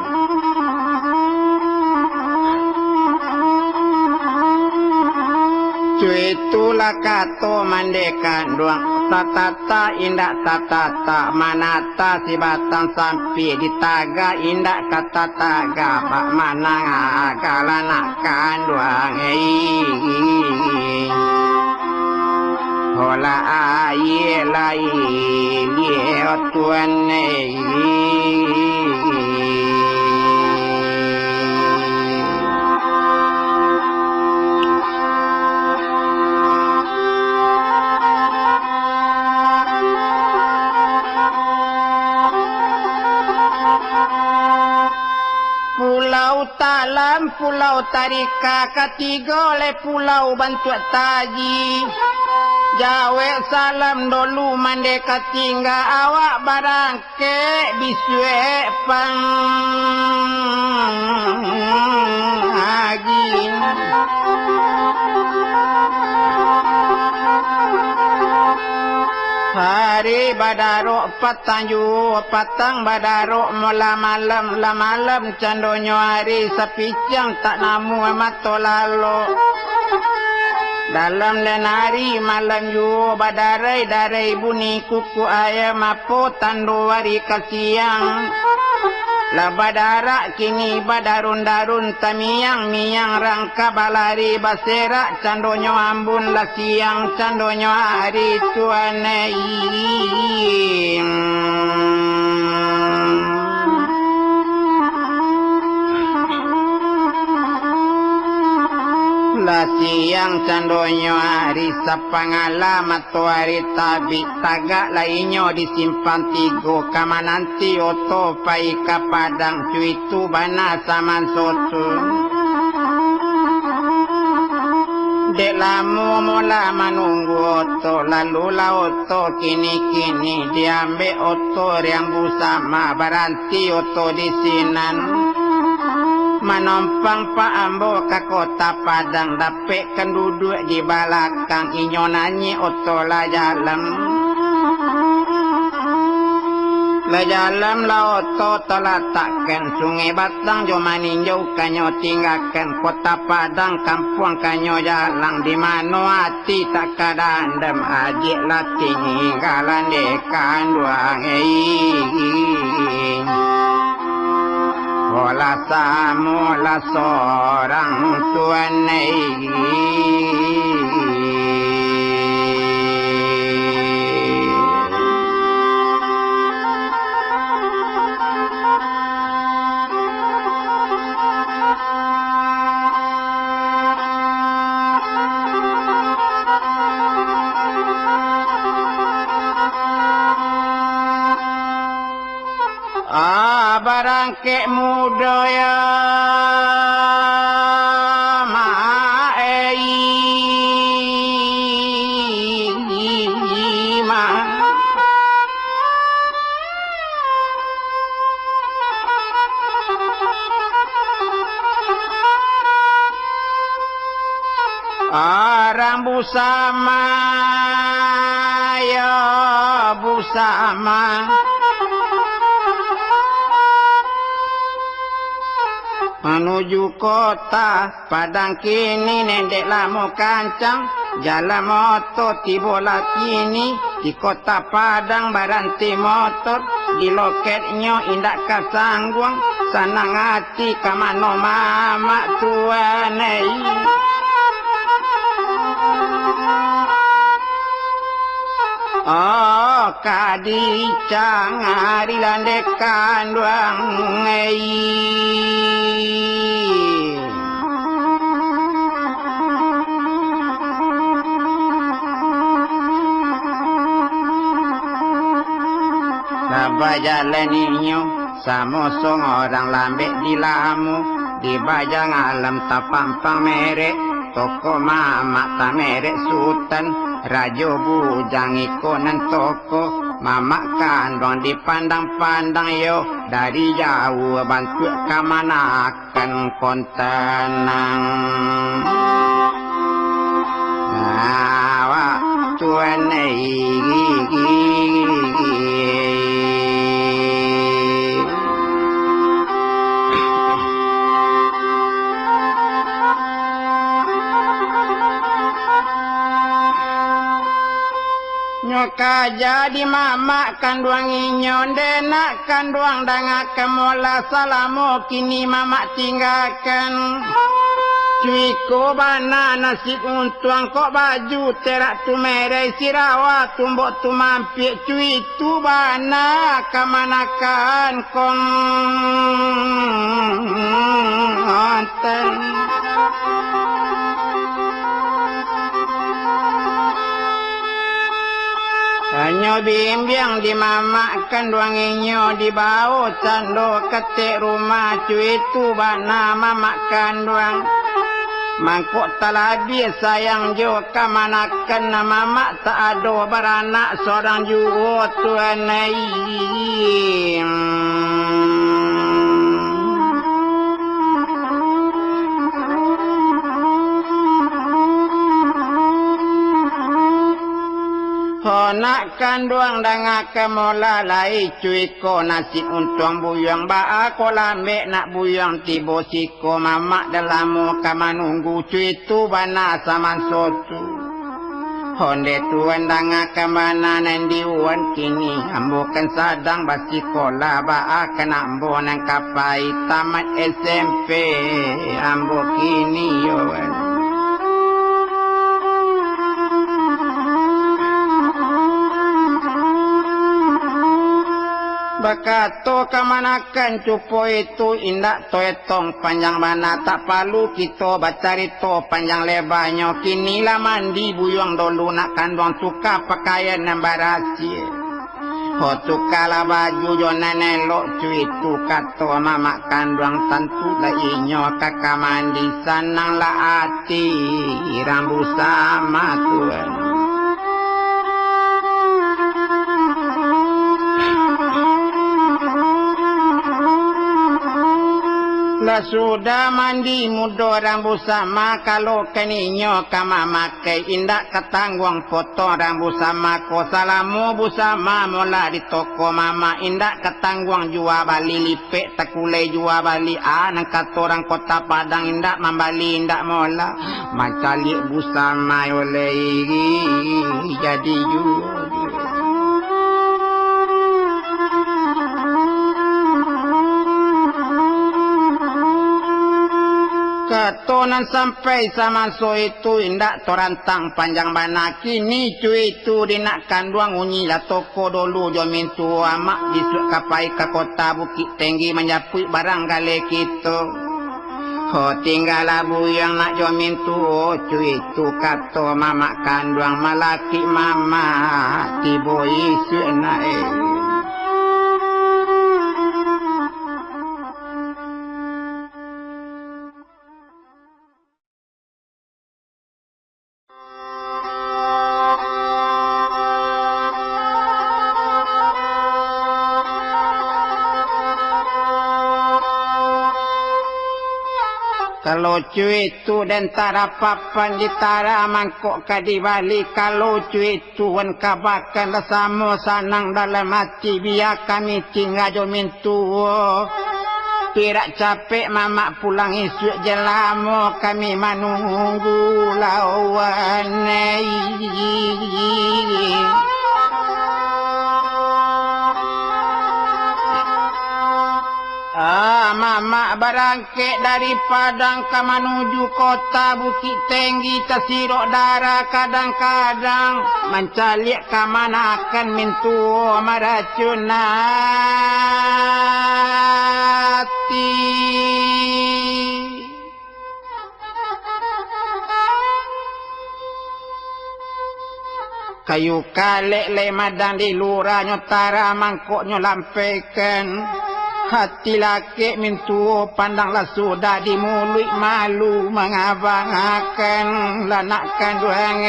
Cuitulah kato mande kanduang, tatata indak tatata, manata si batang sampik, ditaga indak ka tataga, bak manang agak lah nak kanduang ei. Holah aie lai liau tuan ei. Pulau Talam, Pulau Tarika, katigo lai pulau bantuak taji. Jawek salam dolu mande ka tingga, awak barang- kek bisuak pagi. Hari Badarok patang juo, patang badarok mola malam, lah malam candonyo ari, sapiciang tak namuah mato lalok. Dalam den ari malam juo, badarai-darai bunyi kuku ayam, apo tando ari ka siang. Lah badarak kini badarun-darun, tamiang-miang rangka balari, baserak candonyo ambun, lah siang candonyo ari tuan ai. Lah siang candonyo ari, sapangala matoari tabik, tagaklah inyo di simpang tigo, ka mananti oto pai ka Padang, cuitu bana saman soto. Dek lamo mola manunggu oto, lalu lah oto kini-kini, diambek oto riang busama, baranti oto di sinan. Manompang pak ambo ka kota Padang, dapek kan duduak di balakang, inyo nanyek oto lah jalam. Lah jalam lah oto talatakkan, Sungai Batang jo Maninjau kanyo tinggakan, kota Padang kampuang kanyo jalang, di mano ati tak ka dandam, ajek lah tinggalan dek kanduang, eh. Olah samo lah sorang tuan, eh. Ah, barangkek mudo yo, mak, eh, mak. Arang busama, yo busama. Manuju kota Padang kini, nendek lamo kancang, jalan moto tibo lah kini. Di kota Padang baranti motor, di loketnyo indak ka sangguang, sanang ati ka mano mamak tuan, eh. Oh, ka dicangari lah dek kanduang, eh. Lah bajalan inyo samo sorang, lambek di lamo, di bajang alam tapampang merek, toko mamak tamerek Sutan, rajo bujang iko nan toko, mamak kanduang dipandang-pandang yo, dari jauah bantuak kamanakan. Kan tanang. Awak tuan, eh. Nyo ka jadi mamak kanduang inyo, ndenak kanduang, dangakan molah salamo kini mamak tinggakan. Cuiko bana nasib untuang, kok baju terak tu mereh, sirawa tumbok tu mampiak, cuitu bana kamanakan konten. Hanyo bimbiang di mamak kanduang inyo, dibao cando ketek rumah, cuitu bana mamak kanduang. Mangkok talabiah sayang jo kamanakan, mamak tak ado baranak sorang juo tuan ai. Ho nak kanduang, dangakan molah lai cuiko nasib untuang buyuang, baa ko lambek nak buyuang tibo siko, mamak dah lamo ka manunggu, cuitu bana samanso tu. Ondeh tuan, dangakan bana nan di uwan kini, ambo kan sadang basikolah, baa kan ambo nan ka pai tamat S M P ambo kini yo. Bakato kamanakan cupo itu, indak to etong panjang bana, tak palu kito bacarito panjang lebanyo. Kini lah mandi buyuang dulu, nak kanduang tuka pakaian nan barasiah. Ho, tukalah baju jo nan elok, cuitu kato mamak kanduang, tantu lah inyo ka ka mandi, sananglah ati rambu sama tuan. Lah sudah mandi mudo rambu sama, kalau kan inyo ka mamak Kai indak katangguang potong rang busama ko, salamo busama molah di toko mama, indak katangguang jua bali lipek, takulai jua bali, a, nan kato rang Kota Padang, indak mambali, indak molah, mancaliak busama yo lai, jadi juo. Kato nan sampai samaso itu indak torantang panjang bana. Kini cuitu di nak kanduang unyilah toko dolu jo mintuo amak, bisuak ka pai ka Kota Bukik Tenggi manjapuik barang galeh kito. Ho, tinggalah buyuang nak jo mintuo cuitu, kato mamak kanduang, malakik mamak tibo isuak nak, eh. Kalau cuitu den tarapapan di tara mangkok ka dibali, kalau cuitu wan kabakan lah samo sanang dalam ati, bia kami tingga jo min- tuo. Pirak capek mamak pulang isuak, jan lamo kami manunggu lawan. Ah, mamak barang- kek dari Padang ka manuju Kota Bukik Tenggi, tasirok darah kadang-kadang, mancaliak kamanakan mintuo maracun ati. Kayu kalek lai madang di lurahnyo, tara mangkoknyo lampaikan. Hati lakek mintuo pandang lah sudah, di muluik malu mangabangakan lah nak kanduang.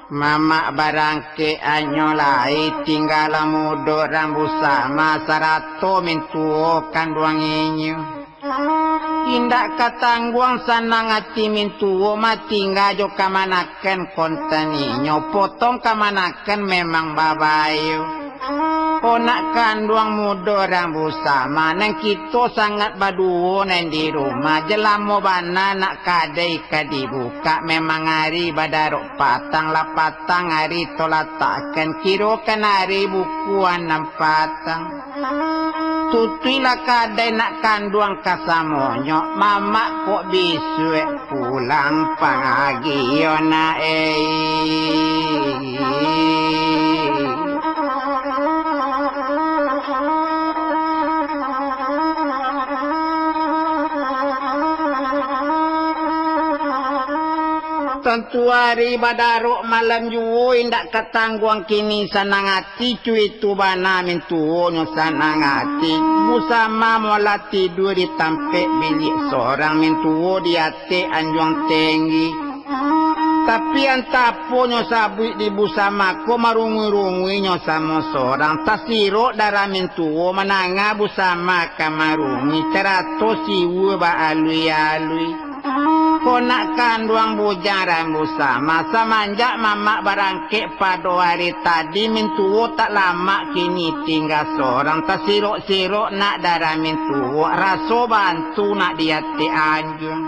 Mamak barangkek anyo lai, tinggalah mudo rang busama sarato mintuo kanduang inyo. Indak katangguang sanang ati mintuo, matingga jo kamanakan kontan inyo, potong kamanakan memang babayo. O nak kanduang mudo rang busama, nan kito sangat baduo nan di rumah, jan lamo bana nak kadai ka dibukak, memang ari badarok patang, lah patang ari to latakkan, kirokan ari bukuan nan patang. Tutuiklah kadai nak kanduang kasamonyo, mamak kok bisuak pulang pagi yo nak, eh. Tantu ari badarok malam juo, indak katangguang kini sanang ati. Ticu itu bana mintuonyo sanang ati, busama molah tidua di tampek biliak sorang, mintuo di ateh anjuang tenggi. Tapi antah apo nyo sabuik di Busama ko, marungui-rungui nyo samo sorang. Tasirok darah mintuo, manangah Busama ka marungui, tarato siwa baalui-alui. Ko nak kanduang bujang Rambu Sama, samanjak mamak barangkek pado ari tadi, mintuo tak lamak kini tingga sorang. Tasirok-sirok nak darah mintuo, raso bantu nak di ateh anjuang.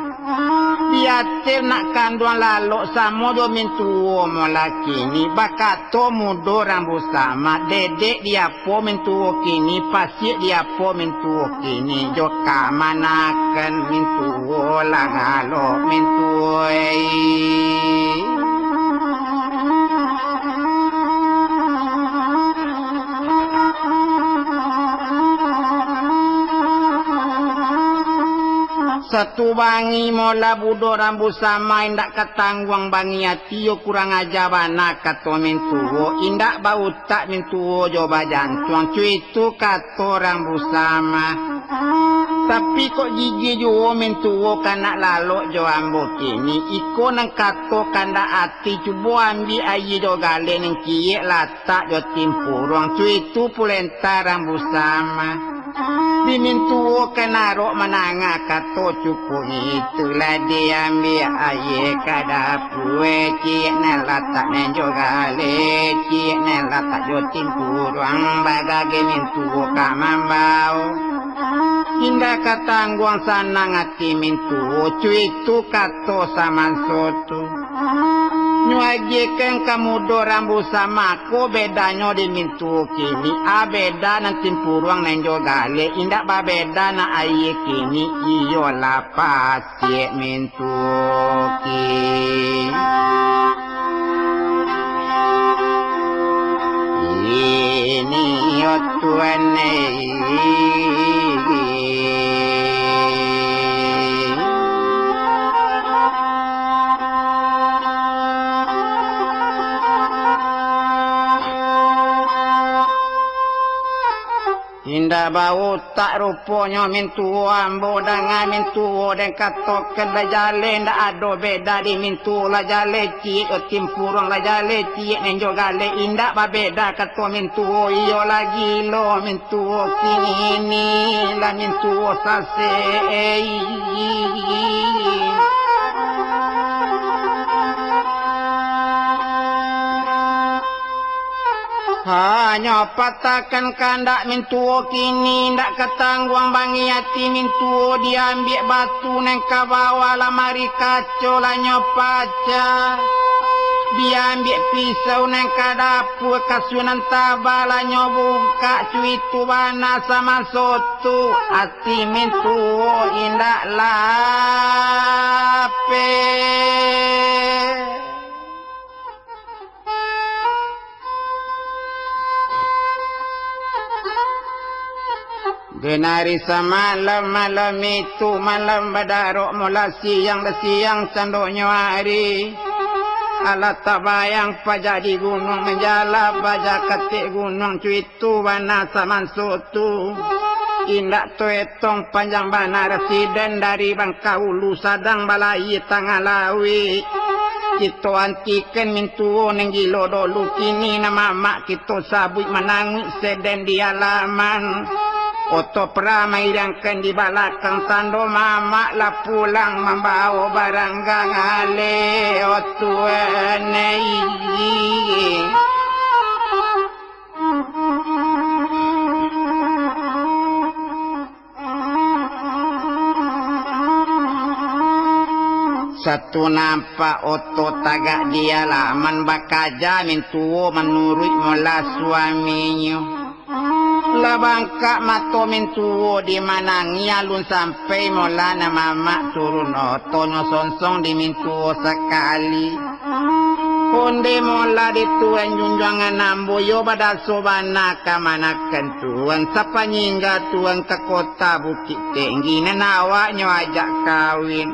Di ateh nak kanduang lalok samo jo mintuo molah kini, bakato mudo Rambu Sama, dedek di apo mintuo kini, pasiak di apo mintuo kini, jo kamanakan mintuo lah lalok mintuo, ei. Satu bangi molah budo Rambu Sama, indak katangguang bangi ati, yo kurang aja bana kato mintuo, indak bautak mintuo jo bajantuang, cuitu kato Rambu Sama. Tapi kok gigi juo mintuo ka nak lalok jo ambo kini, iko nan kato kandak ati, cubo ambiak aia jo galeh nan ciek latak jo timpuruang, cuitu pulenta Rambu Sama. Di mintuo ka narok manangah kato cukuik itu, lah diambiak aia ka dapua, ciek nan latak nan jo galeh, ciek nan latak jo timpuruang, bagageh mintuo ka mambao. Indak katangguang sanang ati mintuo, cuitu kato samanso tu. Nyo agiahkan ka mudo Rambu Sama, ko bedanyo di mintuo kini, a beda nan timpuruang nan jo galeh, indak babeda nan aia kini, iyolah pasiak mintuo kini. Ini yo Tuan, eh. Indak bautak ruponyo mintuo ambo, danga mintuo den katokan, lah jaleh indak ado beda di mintuo, lah jaleh ciek jo timpuruang, lah jaleh ciek nan jo galeh, indak babeda kato mintuo, iyolah gilo mintuo kini, lah mintuo sasek. Hanyo patahkan kandak mintuo kini, indak katangguang bangi ati mintuo, diambiak batu nan ka bawah lamari kaco lah nyo pacah, diambiak pisau nan ka dapua, kasua nan taba lah nyo bungkak, cuitu bana samanso tu, ati mintuo indak lapeh. Denari samalam malam itu, malam badarok molah siang, lah siang candonyo ari. Alah tabayang paja di gunuang, manjala paja katek gunuang, cuitu bana samanso tu. Indak toetong panjang bana rasiden dari Bangka Ulu, sadang balayia tangah lauik. Kito antikan mintuo nan gilo dolu, kini nan mamak kito sabuik mananguik seden di alaman. Oto pra mairiangkan di balakang, tando mamak lah pulang mambao barang gangaleh, o Tuan, ei. Satu nampak oto tagak di alaman, bakaja mintuo manuruik molah suaminyo. Lah bangkak mato mintuo dimanangi, alun sampai molah nan mamak turun oto, nyo sonsong di mintuo sakali. Onde molah di Tuan junjuangan ambo, yo badaso bana kamanakan Tuan, sapanyingga Tuan ka kota Bukik Tinggi, nan awak nyo ajak kawin.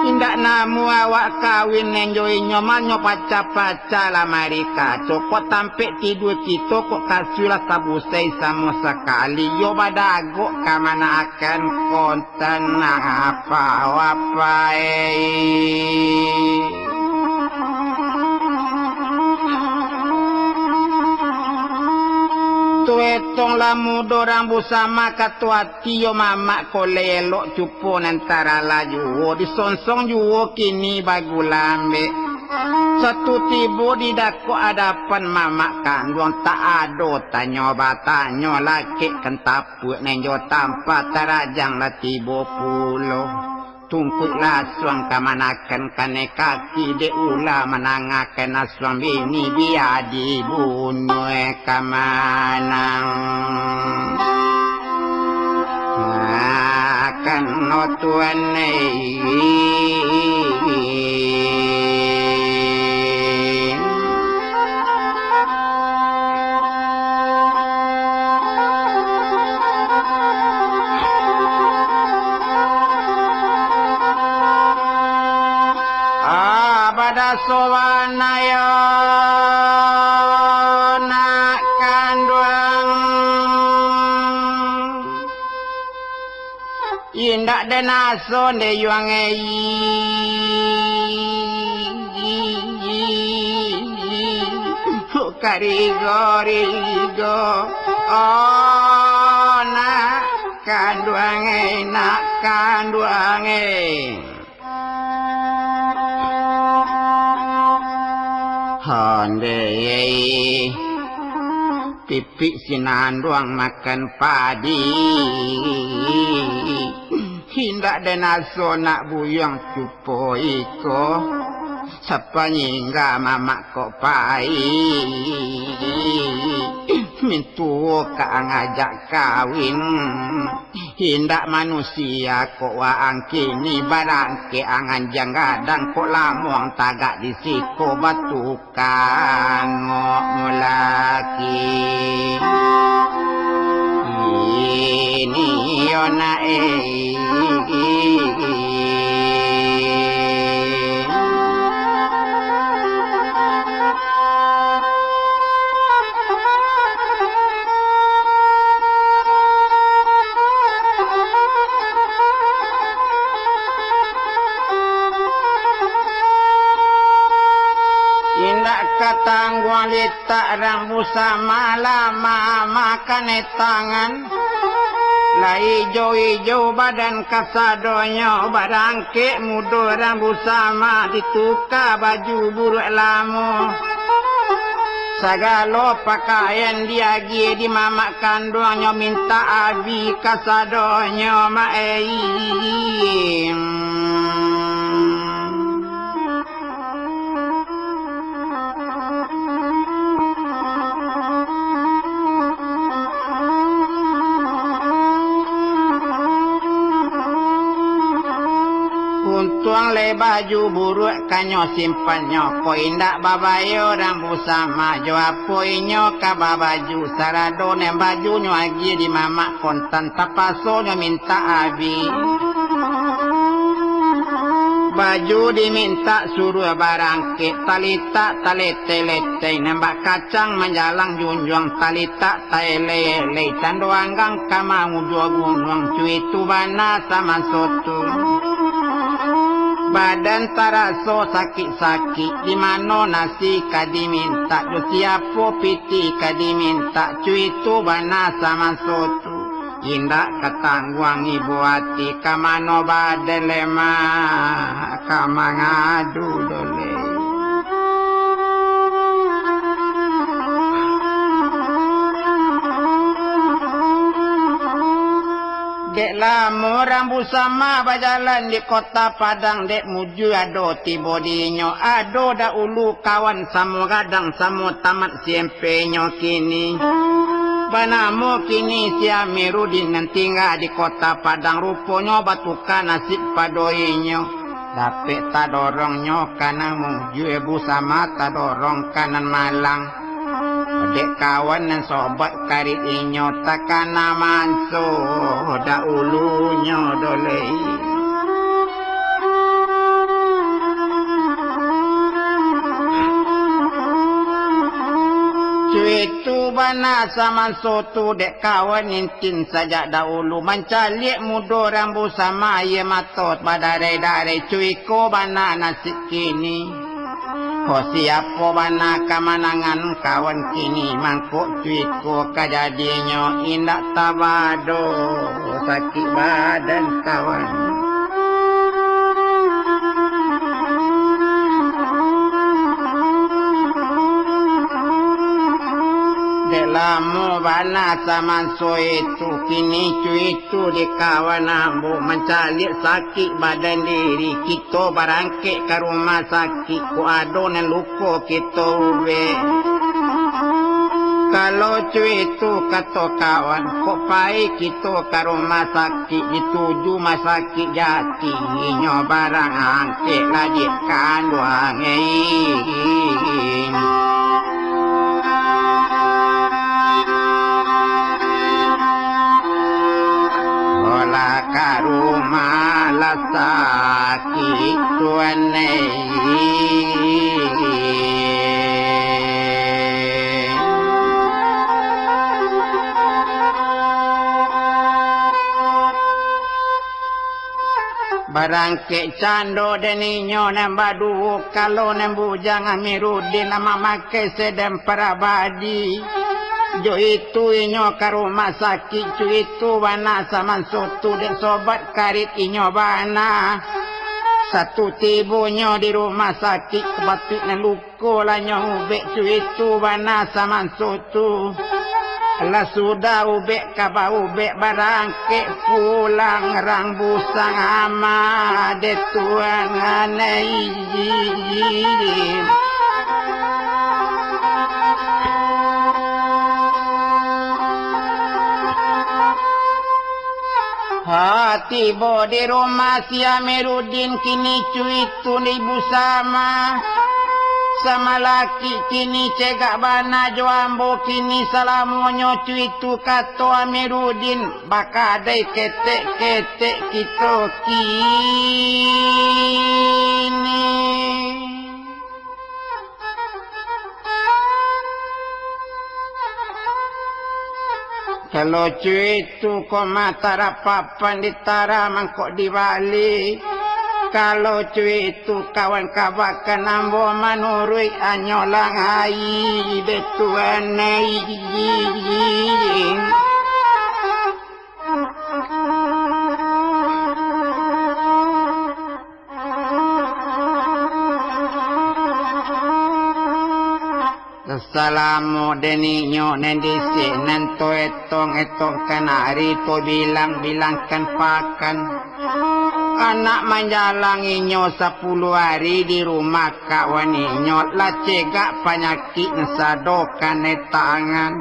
Indak namuah awak kawin nan jo inyo, manyo pacah-pacah lamari kaco, kok tampek tidua kito, kok kasua lah tabusai samo sakali, yo badagok kamanakan kon. Tanah apa-apa, eh. Tonglah mudo rambu sama kato ati yo mamak ko lelok cupo nan taralah juo disonsong juo kini bagulambek. Satu tibo di dakok adapan mamak kanduang tak ado tanyo batanyo lakek kentap. Puak nan jo tampa tarajang lah tibo pulo. Tungkuik lasuang ka manakan kanai kaki dek ula manangakan asuang bini bia dibunuah ka manang. Makan no tuan ai. Ah, badaso bana yo nak kanduang. Indak den aso nde yuang ei. Karigo-rigo, oh, nak kanduang ei, nak kanduang ei. Onde ei. Pipik sinanduang makan padi. Indak den aso nak buyuang cupo iko. Sapanyingga mamak kok pai. Mintuo ka angajak kawin. Indak manusia kok waang kini barangkek angan jang gadang kok lamuang tagak di siko batu. Kangok mulaki. Ini yo nak ei. Indak katangguang litak rambu sama lama makan tangan. Lah ijo-ijo badan kasadonyo, barangkek mudo rambu sama, dituka baju buruak lamo. Sagalo pakaian diagiah di mamak kanduangnyo mintak abih kasadonyo, mak ei. Untuang lai baju buruak kanyo simpannyo, ko indak babayo rambu sama, jo apo inyo ka babaju, sarado nan bajunyo agiah di mamak kontan, tapasonyo mintak abih. Baju dimintak suruah barangkek, talitak taleteh-leteh, nan bak kacang manjalang junjuang, talitak taeleh-eleh, cando anggang ka mangujua gunuang, cuitu bana samanso tu. Badan taraso sakik-sakik, di mano nasi ka dimintak, jo siapo pitih ka dimintak, cuitu bana samanso tu. Indak katangguang ibo ati, ka mano baden lemah, ka mangadu doleh. Dek lamo rambu sama bajalan di kota Padang, dek mujua ado tibo di inyo, ado dahulu kawan samo gadang, samo tamat si M P-nyo kini. Banamo kini si Amiruddin nan tingga di kota Padang, ruponyo batuka nasib pado inyo. Dapek tadorong nyo ka nan mujua, busama tadorong ka nan malang. Dek kawan nan sobat karib inyo takana manso dahulunyo doleh. Cuitu bana samanso tu dek kawan intin sajak dahulu, mancaliak mudo rambu sama aia mato badarai-darai, cuiko bana nasib kini. Oh, siapo bana kamanangan kawan kini, mangko cuito kajadinyo indak tabado sakik badan kawan. Dek lamo bana samanso itu, kini cuito di kawan ambo mancaliak sakik badan diri. Kito barangkek ka rumah sakik, kok ado nan luko kito ubek. Kalau cuito kato kawan, kok pai kito ka rumah sakik, dituju masakik jati, inyo barangkek lah di kanduang, eh. Olah ka rumah lah sakik tuan, eh. Barangkek cando den inyo nan baduo, kalau nan bujang Amiruddin lah mamakai sedang parabadi. Jo itu inyo ka rumah sakik, cuito bana samanso tu dek sobat karib inyo bana. Satu tibonyo di rumah sakik, batuik nan luko Ko lah nyo ubek cuito bana samanso tu. Lah sudah ubek ka baubek, barangkek pulang rang busang ama dek tuan anai. Ha, tibo di rumah si Amiruddin kini cuito ibu sama. Samalaki kini cegak bana jo ambo kini salamonyo cuito kato Amiruddin bakadai ketek-ketek kito kini. Kalau cuitu ko mata rapapan ditara mangkok dibali. Kalau cuitu kawan kabakan ambo manuruik anyo lang ai betuan ai. Salamo den inyo nan disek nan to etong-etong kanari to bilang-bilangkan pakan. Anak manjalang inyo sapuluah ari di rumah kawan inyo lah cegak panyakik nan sado kanai tangan.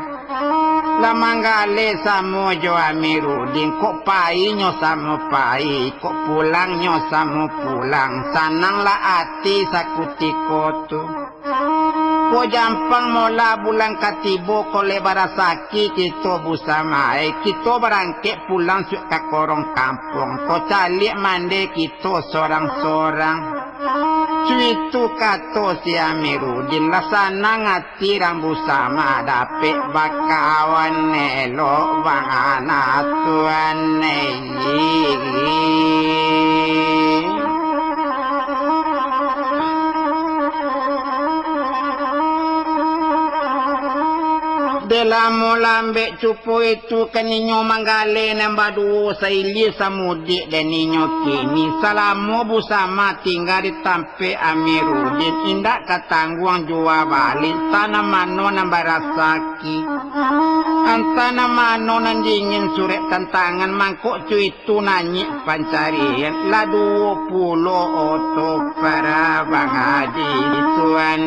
Lah manggaleh samo jo Amiruddin, kok pai nyo samo pai, kok pulang nyo samo pulang, sananglah ati sakutiko tu. Kok jampang mola bulan ka tibo, kok lai barasaki kito busamae, kito barangkek pulang suak ka korong kampuang, kok caliak mande kito sorang-sorang. Cuitu kato si Amiruddin, lah sanang ati rang busama dapek bakawan elok bana tuan. Dek lamo lambek cupo itu kan inyo manggaleh nan baduo sailia samudiak dan inyo kini salamo busama tingga di tam- pek Amiruddin indak ka tangguang jua baliak, antah nan mano nan barasaki, antah nan mano nan dingin surek tantangan, mangkok cuitu nanyik pancarian, lah duo pulo oto parabang adi tuan.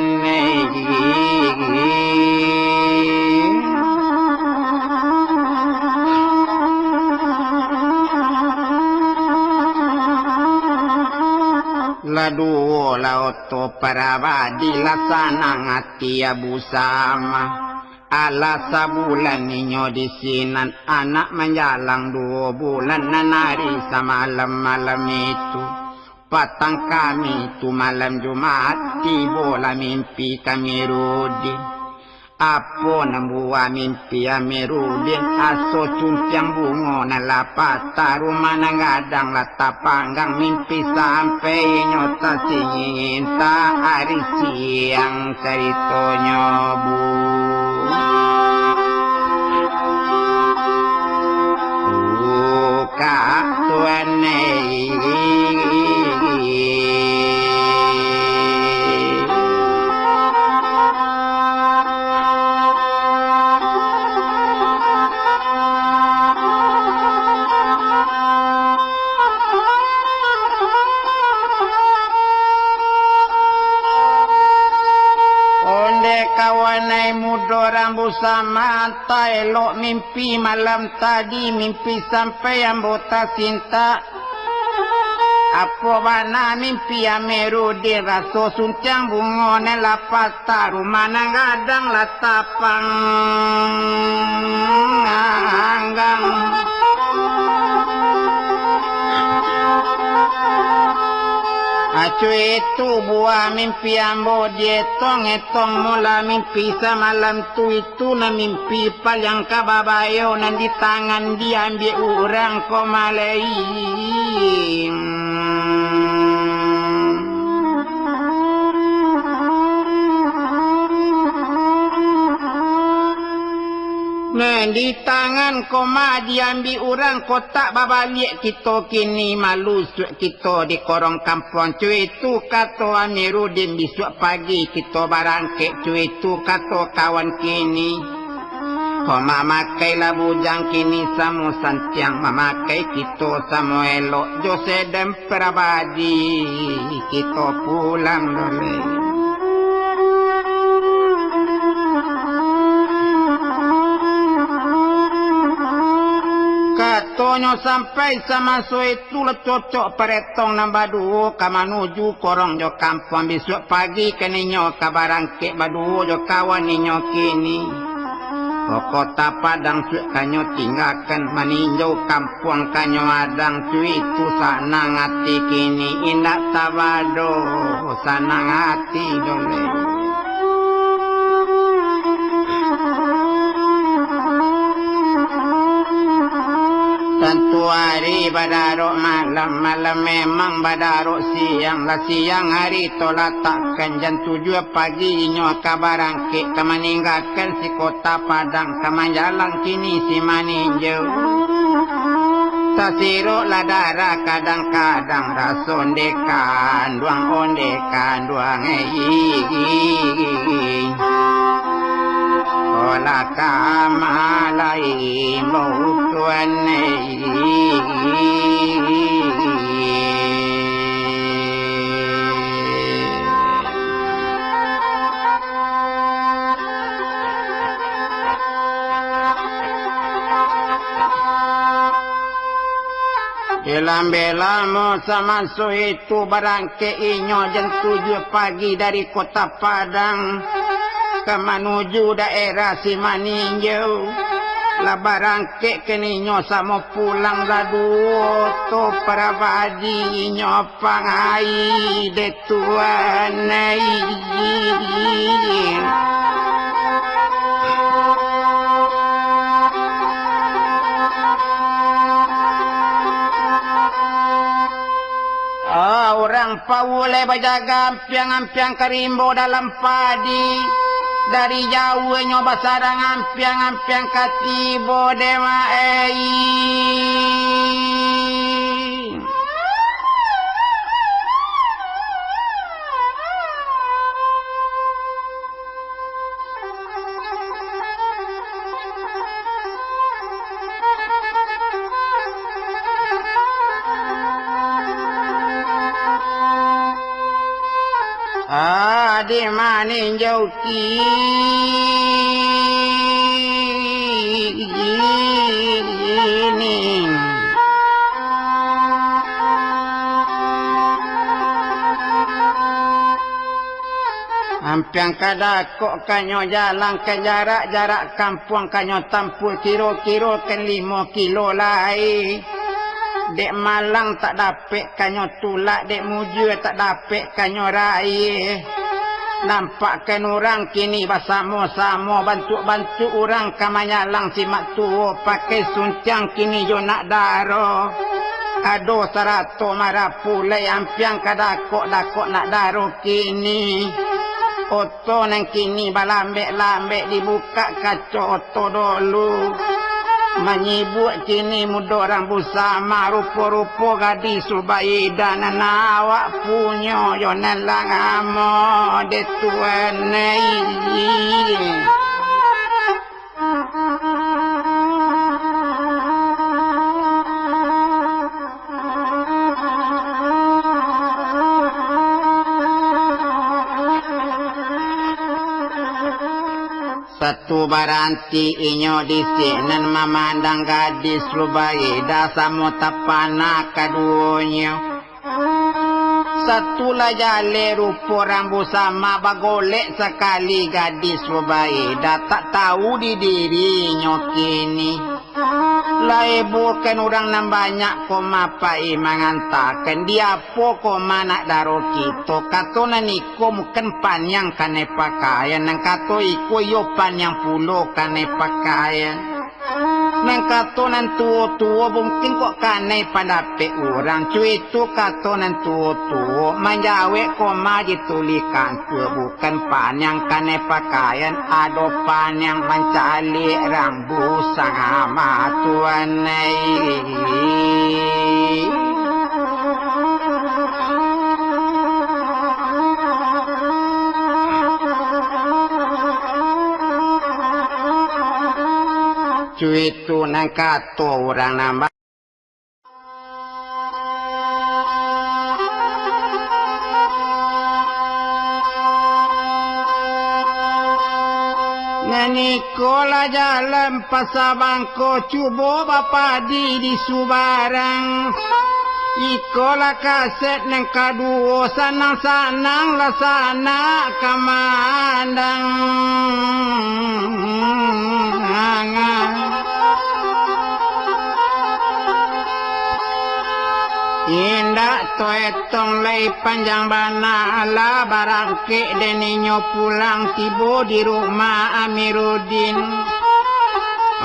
Lah duo lah oto parabadi, lah sanang ati Abu Sama. Alah sabulan inyo di sinan, anak manjalang duo bulan, nan ari samalam-malam itu. Patang kami tu malam Jumaat, tibolah mimpi kami Rudi. Apo nan buah mimpi Amiruddin? Aso cuntiang bungo nan lah patah, rumah nan gadang lah tapanggang, mimpi sampai inyo tasinginta, ari siang caritonyo bu. Buka tuan. Onde kawan ai mudo rambu samanta, elok mimpi malam tadi, mimpi sampai ambo tasinta. Apo bana mimpi Amiruddin? Raso suntiang bungo nan lah patah, rumah nan gadang lah tapanggang. Acuh itu buah mimpi ambo, dietong-etong mula mimpi samalam tu. Itu nan mimpi paliang ka babayo, nan di tangan diambiak urang ko malai. Nan di tangan ko mah diambiak urang, kotak babaliak kito kini, malusuak kito di korong kampuang. Cuy, itu kato Amiruddin, bisuak pagi kito barangkek. Cuy, itu kato kawan kini. Ko mamakai lah bujang kini samo santiang, mamakai kito samo elok, jo sedem prabadi kito pulang dulu. Katonyo sampai samaso itu lah cocok paretong nan baduo ka manuju korong jo kampuang, bisuak pagi kan inyo ka barangkek baduo jo kawan inyo kini. Ko Kota Padang suak kanyo tinggakan, maninjau kampuang kanyo adang, cuy, itu sanang ati kini, indak tabado sanang ati doh lai. Tantu ari badarok malam, malam memang badarok siang, lah siang ari tolatakkan, jam tujuah pagi inyo ka barangkek, ka maninggakan si Kota Padang, ka manjalang kini si Maninjau. Tasirok lah darah kadang-kadang, raso onde kanduang, onde kanduang, eh. Olah ka malai mautuan, eh. Dilambe lamo samaso itu barangkek inyo jam tujuah pagi dari Kota Padang ka manuju daerah Simaninjau. Lah barangkek keninyo samo pulang lah duo to parabadi inyo pangai dek Tuhan ai. Ah, urang Paulai bajaga ampiang-ampiang ka rimbo dalam padi. Dari jauah nyo basarang ampiang-ampiang ka tibo dek ma ai. Adi maninjau kini. Ampiang ka dakok kanyo jalan, ka jarak-jarak kampuang kanyo tampuah, kiro-kiro kan limo kilo lai. Dek malang tak dapek kanyo tulak, dek mujua tak dapek kanyo raih. Nampakkan urang kini basamo-samo, bantuak-bantuak urang ka manyalang simak tuo, pakai sunciang kini jo nak daro. Ado sarato marapulai, ampiang ka dakok-dakok nak daro kini. Oto nan kini balambek-lambek, dibukak kaco oto dolu. Manyibuak kini mudo rambu sama, rupo-rupo gadis Zubaidah nan awak punyo yo nan lah lamo dek tuan ai. Satu baranti inyo di sinan mamandang gadis Zubaidah, samo tapana kaduonyo. Satu lah jaleh rupo rambu sama, bagolek sakali gadis Zubaidah, tak tahu di dirinyo kini. Lah ebokan urang nan banyak ko ma pai mangantakan, di apo ko ma nak daro kito, kato nan iko bukan paniang kanai pakaian, nan kato iko iyo paniang pulo kanai pakaian. Nan kato nan tuo-tuo mungkin kok kanai pandapek urang, cuitu kato nan tuo-tuo, manjawek ko ma ditulihkan tu bukan paniang kanai pakaian, ado paniang mancaliak rambu sama tuan ai. Cuitu nan kato urang nan ba-, nan iko lah jalan pasa bangko, cubo bapadi di subarang. Iko lah kaset nan kaduo, sanang-sanang lah sanak kamandang. Indak taetong lai panjang bana, lah barangkek den inyo pulang, tibo di rumah Amiruddin.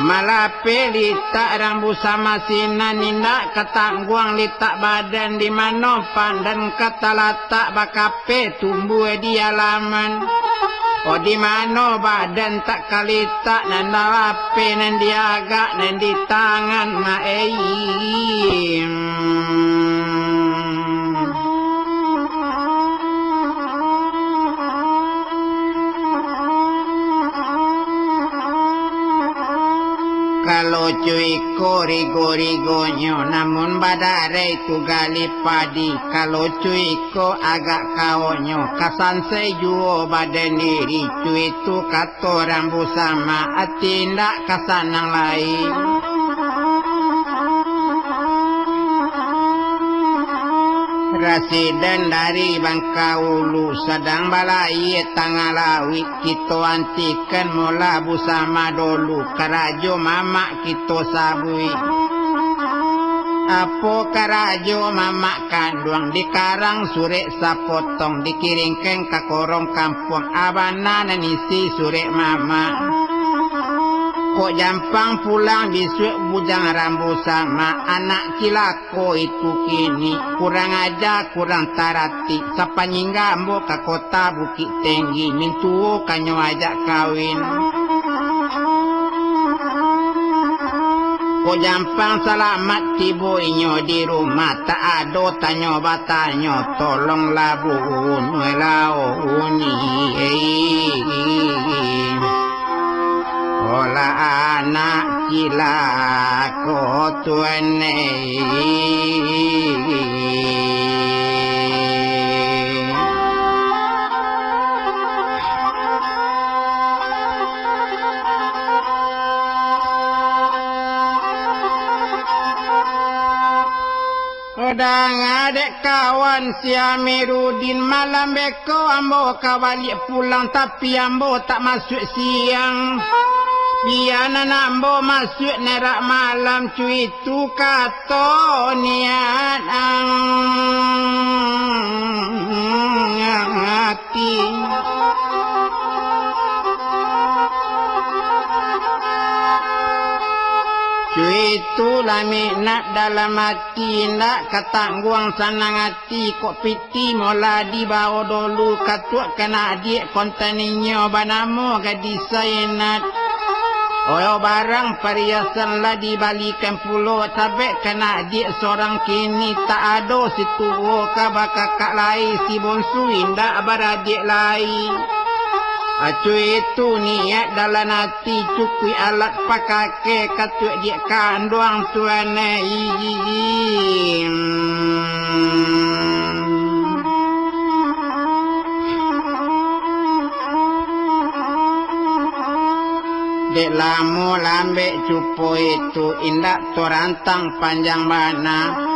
Malapeh litak rambu sama sinan, indak katangguang litak badan, di mano pandan ka talatak, bakapeh tumbuah di alaman. Oh, di mano badan tak kalitak, nan lapeh nan diagak, nan di tangan maei. Kaloco iko rigo-rigonyo, namun badarai tu gali padi. Kaloco iko agak kaonyo, ka sansai juo badan diri, cuitu kato rambu sama, ati indak ka sanang lai. Rasidan dari Bangkaulu sadang balayia tangah lauik, kito antikan mula busama dolu, karajo mamak kito sabuik. Apo karajo mamak kanduang, dikarang surek sapotong, dikiringkan ka korong kampuang, abana nan isi surek mamak. Kok jampang pulang bisuak bujang rambu sama, anak cilako itu kini, kurang aja, kurang taratik, sapanyingga ambo ka kota Bukik Tinggi, mintuo kanyo ajak kawin. Kok jampang salamat tibo inyo di rumah, tak ado tanyo batanyo, tolonglah bunuahlah uni. Olah anak cilako tuan ai. Danga dek kawan si Amiruddin, malam beko ambo ka baliak pulang, tapi ambo tak masuak siang. Bia nan ambo masuak nerak malam, cuitu kato niat ang. ati. Cuitu lami nak dalam ati, indak katangguang sanang ati, kok piti mola dibao dolu, katuak kana adiak kontan inyo banamo gadis Sainat. Oyo barang pariasan lah dibalikan pulo, tabek kana adiak sorang kini tak ado si tuo ka bakakak lai, si bonsu indak baradiak lai. Acuitu niat dalam ati, cukuik alat pakake katuak diak kanduang tuan, eh. Dek lamo lambek cupo itu, indak torantang panjang bana.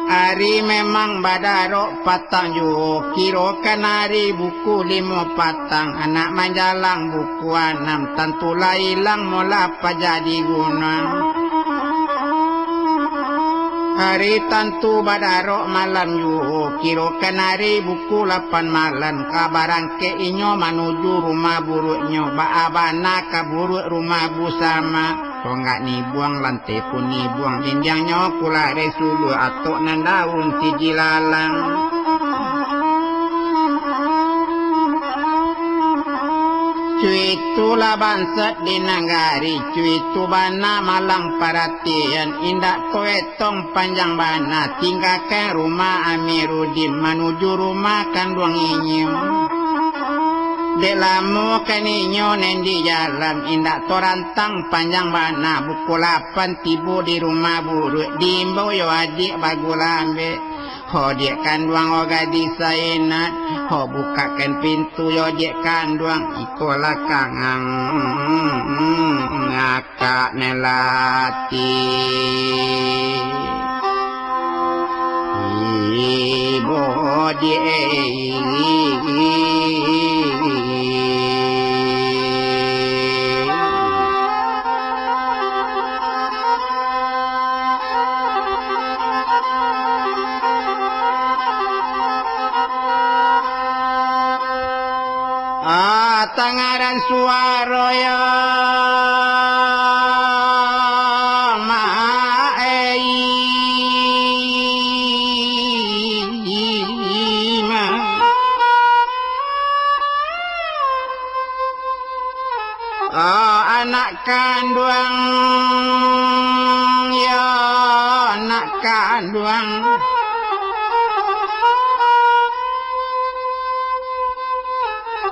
Ari memang badarok patang juo, kirokan ari buku limo patang, anak manjalang buku anam, tantu lah ilang mola paja di gunuang. Ari tantu badarok malam juo, kirokan ari buku lapan malam, ka barangkek inyo manuju rumah buruaknyo, baa bana ka buruak rumah busama. Tonggak nibuang, lanteh pun nibuang, dindiangnyo kulareh suluah, atok nan daun siji lalang. Cuitu lah bansek di nagari, cuitu bana malang paratian, indak toetong panjang bana, tinggakan rumah Amiruddin, manuju rumah kanduang inyo. Dek lamo kan inyo nan di jalan, indak torantang panjang bana, pukul lapan tibo di rumah buruak, diimbau yo adiak bagulambek. Ho diak kanduang, ho gadis Sainat, ho bukakan pintu yo diak kanduang, iko lah kangang akak melati. Ibo diak. Ah, tangaran suaro yo, Mak, eh, Mak. Oh, anak kanduang, yo, anak kanduang.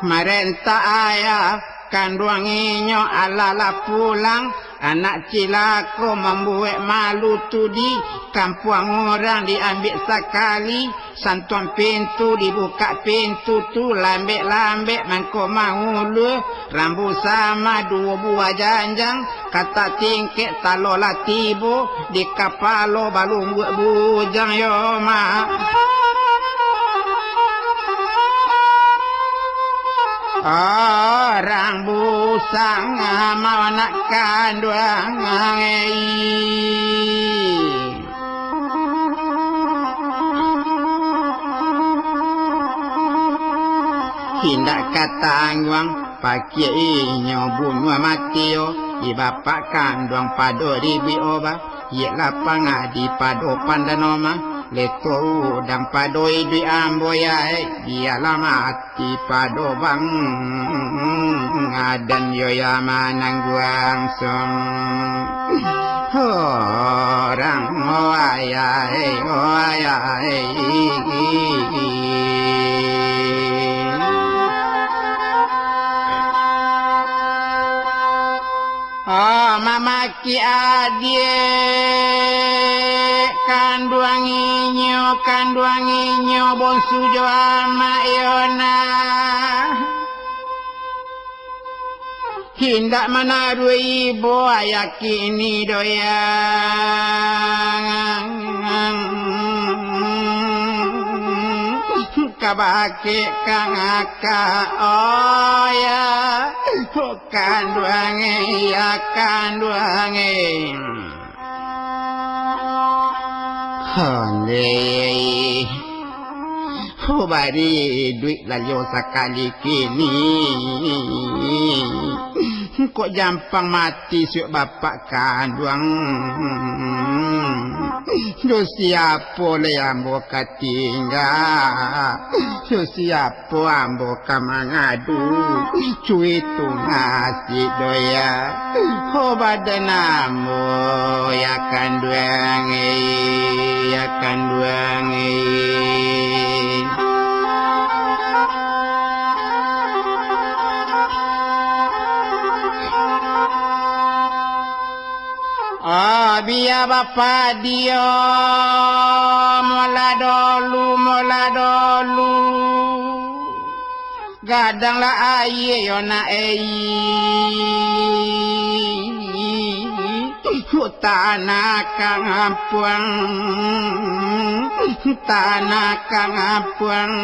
Marentah ayah kanduang inyo, alah lah pulang, anak cilako mambuek malu tu di kampuang urang, diambiak sakali. Santuang pintu, dibukak pintu tu lambek-lambek mangko maulua, rambu sama duo buah janjang, katak tingkek talo lah tibo, di kapalo balumbuak bujang yo, Mak. Urang busang, Mak, anak kanduang, eh. Indak katangguang, pakiak inyo bunuah mati yo, di bapak kanduang pado ribuik oba, iyolah pangadi pado pandan oma, leto udang pado iduik ambo yai, bialah mati. Ti pado bang adan yo ya manangguang song. Orang oayai, oayai. Ah, mamaki adiak kanduang inyo, kanduang inyo bonsu jo amak yo nah. Indak manaruih ibo ayah kini doh, yang kabake kang aka, oh ya. Kanduang e, ya kanduang e. Hondeh. Ho bari duik lalio sakali kini. Kok jampang mati suak bapak kanduang. Jo siapo lai ambo ka tingga? Jo siapo ambo ka mangadu? Cuitu nasib doh ya. Ho badan ambo, ya kanduang, eh, ya kanduang, eh. Ah, bia bapadio, mola dolu, mola dolu. Gadang lah aia yo nak ei. Tanah kampuang, tanah kampuang,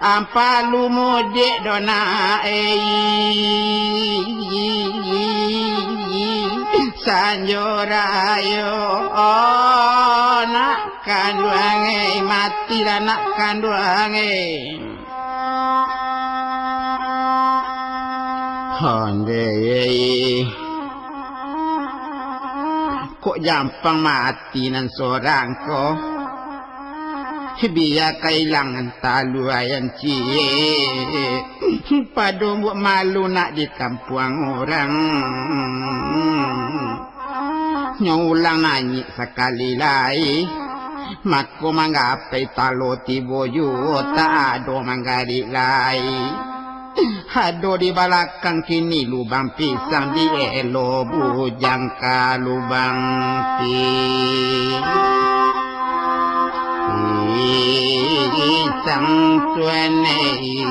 ampek lu mudiak do nak ei. Sanjo rayo, oh, nak kanduang ei, matilah nak kanduang ei. Ondeh, kok jampang mati nan sorang ko? Bia ka ilang taluai ciek. Pado buek malu nak di kampuang urang. Nyo ulang nanyik sakali lai, mako manggapai talo tibo juo, tak ado manggarik lai. Ado di balakang kini lubang pisang, di elo bujang ka lubang pi-, pisang tuan ei.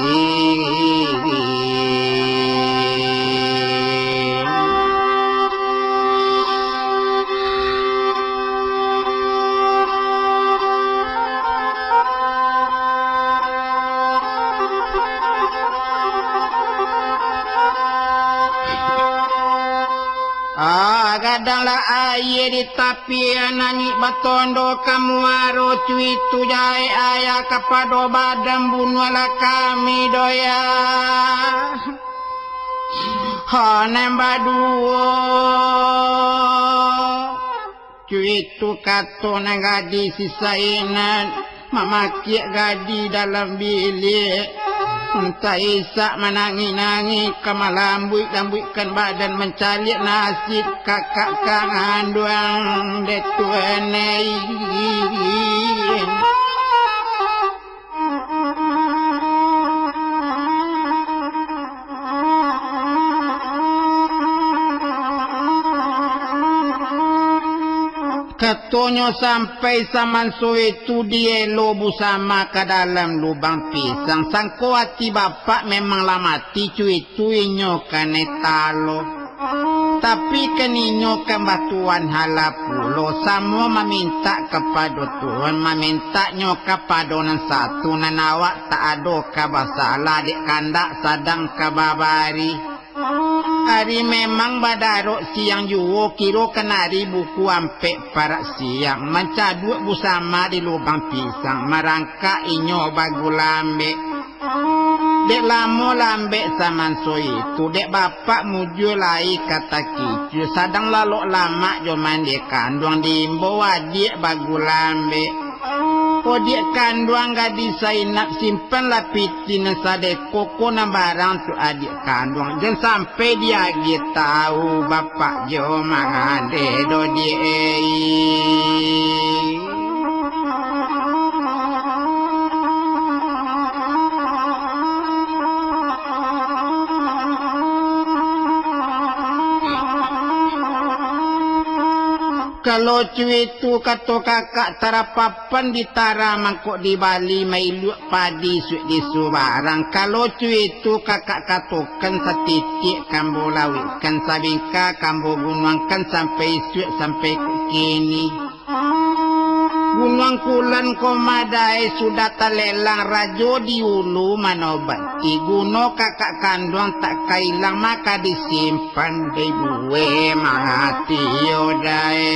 Ah, gadang lah aia di tapi, nanyik batondo ka muaro, cuitu jaek aia kapado badan, bunuahlah kami doh ya. Ha, nan baduo. Cuitu kato nan gadih si Sainat, mamakiak gadih dalam biliak. Entah isak manangih-nangih, ka malambuik-lambuikkan badan, mancaliak nasib kakak kanduang dek tuan ei. Katonyo sampai samanso itu dielo busama ka dalam lubang pisang. Sangko ati bapak memang lah mati, cuitu inyo kanai talo. Tapi kan inyo kan batuan hala pulo, samo mamintak kapado Tuhan, mamintaknyo kapado nan satu, nan awak tak ado ka basalah, dek kandak sadang ka babari. Ari memang badarok siang juo, kiro kan ari buku ampek parak siang, mancaduak busama di lubang pisang, marangkak inyo bagulambek. Dek lamo lambek samanso itu, dek bapak mujua lai ka takicua, sadang lalok lamak jo mandeh kanduang, diimbau adiak bagulambek. Adiak kanduang gadih Sainat, simpanlah pitih nan sadeko ko, nan barang tu adiak kanduang, jan sampai diagiah tahu bapak jo mandeh doh diak ei. Kalau cuitu kato kakak, tarapapan di tara mangkok di Bali, mailuak padi suak di subarang. Kalau cuitu kakak katokan, satitiak kambo lauikkan, sabingka kambo gunuangkan, sampai isuak sampai kini. Gunuang Kulan ko madai sudah talelang, rajo di ulu manobati, guno kakak kanduang tak ka ilang, maka disimpan dek bue mati yo dai.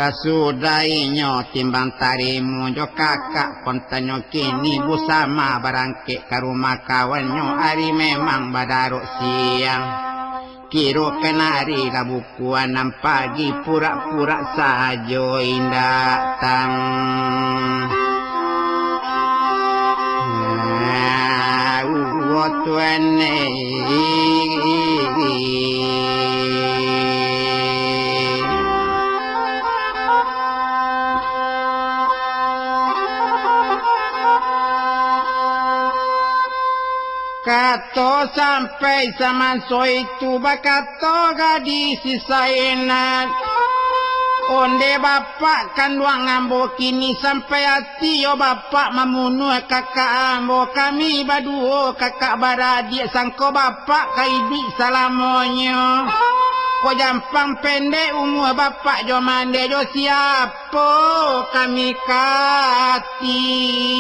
Sasudahnyo timbang tarimo jo kakak, kontanyo kini busama barangkek ka rumah kawannyo. Ari memang badarok siang, kirokan ari lah bukuan nan pagi, purak-purak sajo indak tang. Nah, uwo tuan eh. Kato sampai samanso itu, bakato gadih si Sainat, "Onde bapak kanduang ambo kini sampai ati yo bapak mamunuah kakak ambo. Kami baduo kakak baradiak, sangko bapak ka iduik salamonyo. Ko jampang pendek umua bapak jo mande jo siapo kami ka tingga."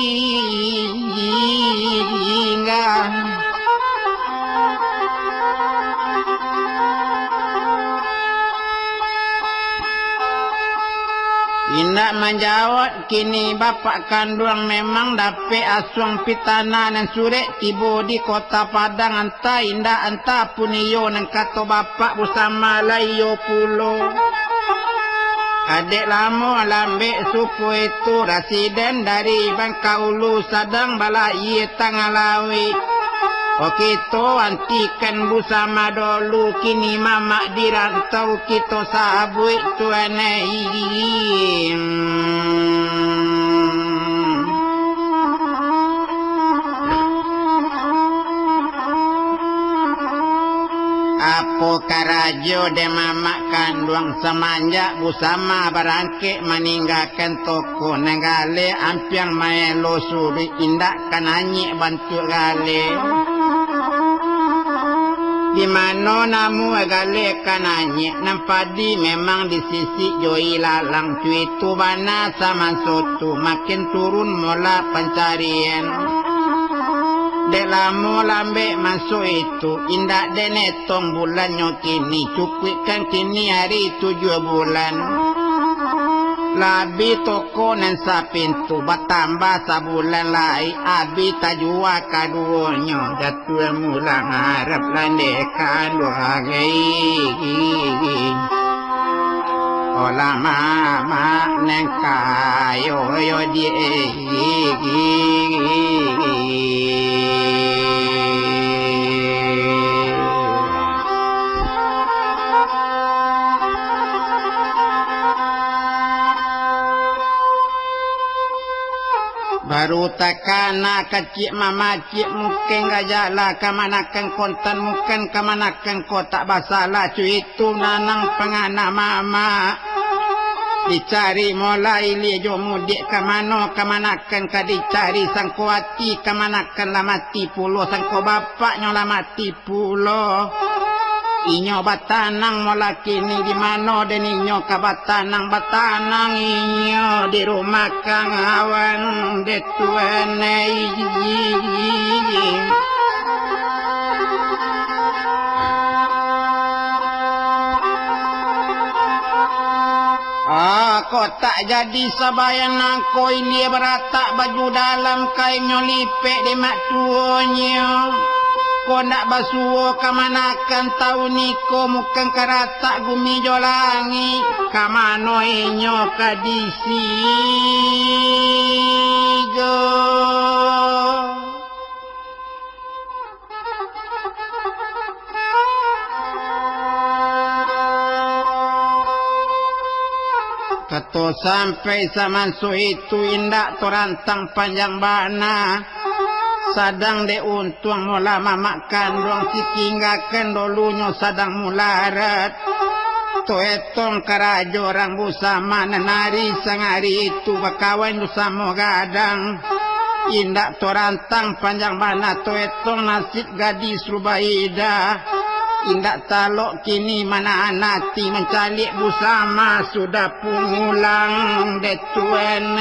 Indak manjawab kini bapak kanduang, memang dapek asuang pitana nan surek tibo di Kota Padang, antah indak, antah pun iyo nan kato bapak busama lai iyo pulo. Adek lamo lambek suku itu, rasiden dari Bangkaulu, sadang balayia tangah lauik. Okito antikan busama dolu, kini mamak di rantau kito sabuik tuan ai. Apo karajo dek mamak kanduang samanjak busama barangkek maninggakan toko nan galeh, ampiang maelo suduik indak ka nanyek bantuak galeh. Di mano namuah galeh ka nanyek, nan padi memang disisik jo ilalang. Cuitu bana samanso tu, makin turun mola pancarian. Dek lamo lambek maso itu, indak denetong bulannyo kini, cukuikkan kini ari tujuah bulan. Labi toko nan sapintu, batambah sabulan lai, abih tajua kaduonyo, jatuah mulang arap landeh kanduang. Olah mamak nan kayo yo di. Baru takana kacik mamacik, mungkin gajak lah kamanakan kontan, mungkin kamanakan kotak basalah, cuit. Tu nanang pangana mamak. Dicari mulai ilia jo mudiak, ka mano kamanakan ka dicari, sangko ati kamanakan lah mati pulo, sangko bapaknyo lah mati pulo. Inyo batanang mola kini, di mano den inyo ka batanang, batanang inyo di rumah kang awan dek Tuan ai. Ah, kok tak jadi sabayang nangko ilia baratak, baju dalam kainnyo lipek dek mak tuonyo. Kok ndak basuo kamanakan taun iko, mukang karatak gumi jo langik, ka mano inyo ka disigo? Kato sampai samanso itu indak torantang panjang bana. Sadang dek untuang mula mamak kanduang, tikinggakan dolunyo sadang mularat. Toetong karajo urang busama nan ari sangari itu bakawan busamo gadang. Indak torantang panjang bana toetong nasib gadis Rubaidah. Indak talok kini manahan ati mancaliak busama sudah pulang dek Tuan.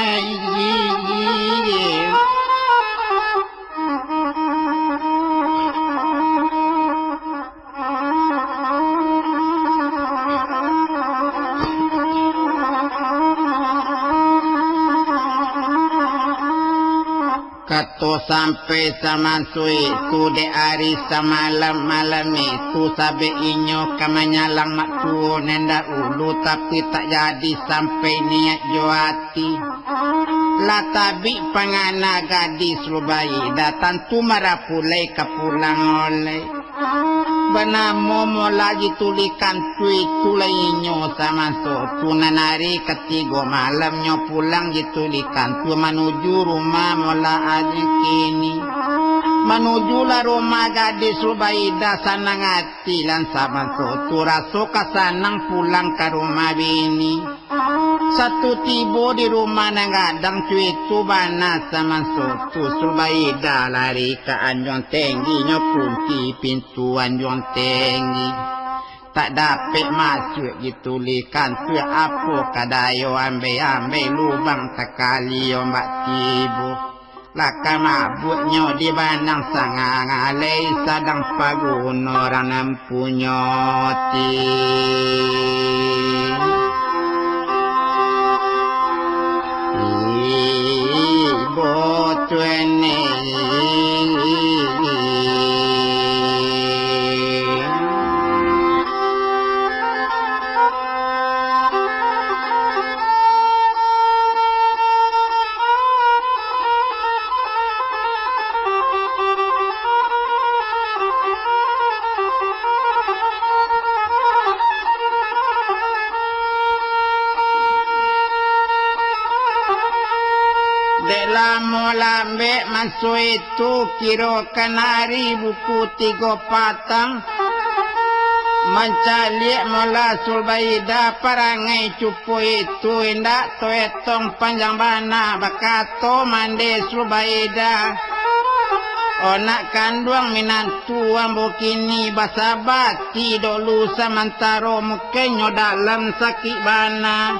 Kato sampai samanso itu dek ari samalam, malam itu sabek inyo ka manyalang mak tuo nan dahulu, tapi tak jadi sampai niat jo ati. Lah tabik pangana gadis Rubaidah, tantu marapulai ka pulang oleh. Banamo mola jitulikan tu itu lai inyo samanso tu, nan ari katigo malamnyo pulang jitulikan tu manuju rumah mola ari kini. Manujulah rumah gadis Rubaidah, sanang ati lan samanso tu, raso ka sanang pulang ka rumah bini. Satu tibo di rumah nan gadang cuitu bana samanso tu, Subaidah lari ka anjuang tenggi, nyo kunci pintu anjuang tenggi. Tak dapek masuak gitu likan tu, apo ka dayo ambai-ambai lubang takali ombak tibo. Lah ka mabuaknyo di banang sangang, alai sadang paguno urang nan punyo ti. Ibo tuan ni. Dek lamo lambek maso itu, kiro kanari buku tigo patang. Mancaliak mola Subaidah parangai cupo itu, indak toetong panjang bana, bakato mande Subaidah. Onak kanduang minantu ambo kini basaba ati dolu samantaro, mukannyo dalam sakik bana.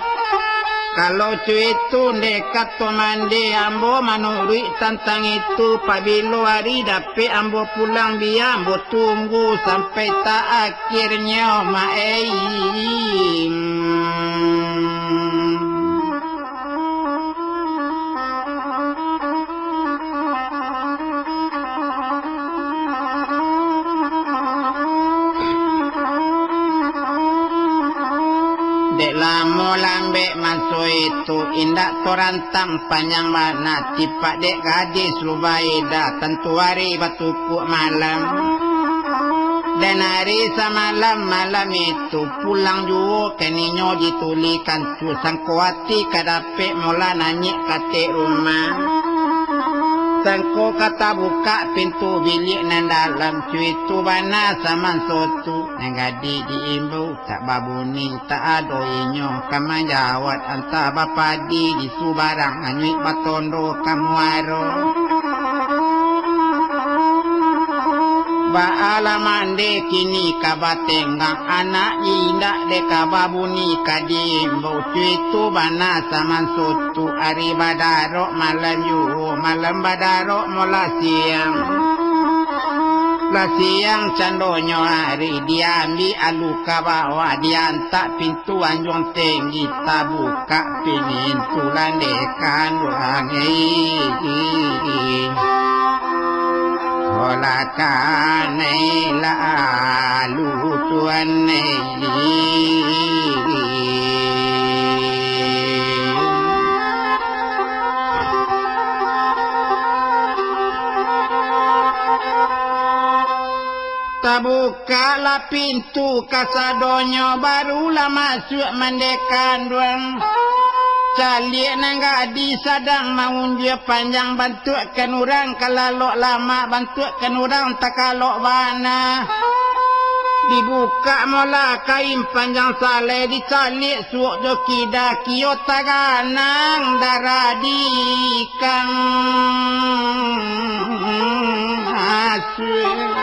Kalau cuitu ndeh kato mande, ambo manuruik tantang itu, pabilo ari dapek ambo pulang, bia ambo tunggu sampai taakhirnyo, mak ei. Dek lamo lambek maso itu, indak torantang panjang bana, tipak dek gadis Rubaidah, tantu ari batukuak malam. Dan ari samalam malam itu, pulang juo kaninyo ditulikan tu, sangko ati ka dapek mola nanyik katek rumah. Sangko ka tabukak pintu biliak nan dalam, cuitu bana samanso tu, nan gadih diimbau tak babuni, tak ado inyo ka manjawab, antah bapadi di subarang anyuik batondo ka muaro. Baalah mande kini ka batenggang, anak indak dek ka babuni ka diimbau, cuitu bana samanso tu, ari badarok malam juo, malam badarok mola siang. Lah siang candonyo ari, diambiak alu ka bawah, diantak pintu anjuang tenggi, tabukak pintu landekan ruang. Solah kanai lalu tuan. Tabukaklah pintu kasadonyo, barulah masuak mande kanduang. Caliak nan gadih sadang maunjua panjang, bantuakkan urang ka lalok lamak, bantuakkan urang takalok bana. Dibukak mola kain panjang salai, dicaliak suok jo kida, kio taganang darah di ikang asuak.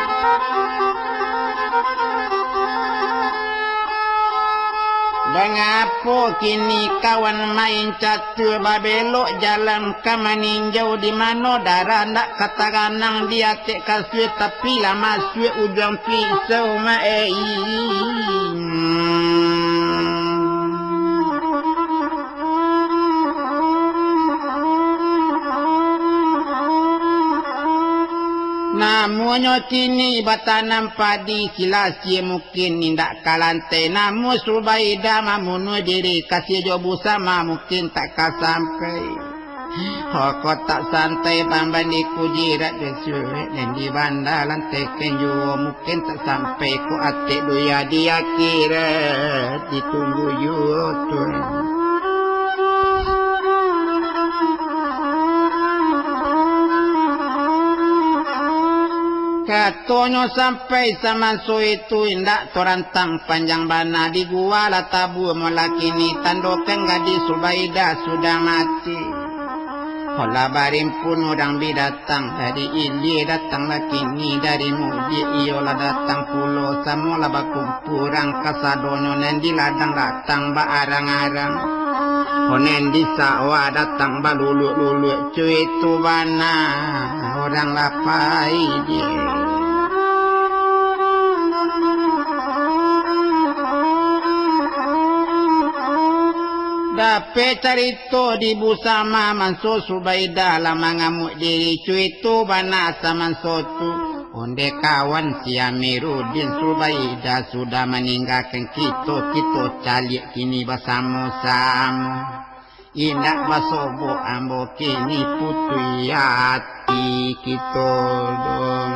Bangapo kini kawan main catur, babelok jalan ka maninjau, di mano darah ndak ka taganang di atek kasua, tapi lah masuak ujuang pisau, mak ei. Namonyo kini batanam padi, silasia mungkin indak ka lantai. Namo Subaidah mamunuah diri, kasiah jo busama mungkin tak ka sampai. Hoko tak santai pambandiku, jirat jo suruik nan di banda lantai kan juo, mungkin tak sampai ko atek duya di akhirat, ditunggu juo tu. Katonyo sampai samanso itu indak torantang panjang bana, di gua lah tabua mula kini, tandokan gadih Subaidah sudah mati. Ko lah barimpun urang bi datang, dari ilia datang lah kini, dari mudiak iyo lah datang pulo, samo lah bakumpua urang kasadonyo, nan di ladang datang baarang-arang, ko nan di sawah datang baluluak-luluak, cuitu bana urang lah pai di. Dapek carito di busama, manso Subaidah lah mangamuak diri, cuitu bana samanso tu. Ondeh kawan si Amiruddin, Subaidah sudah maninggakan kito, kito caliak kini basamo-samo. Indak basobok ambo kini, putuih ati kito dong.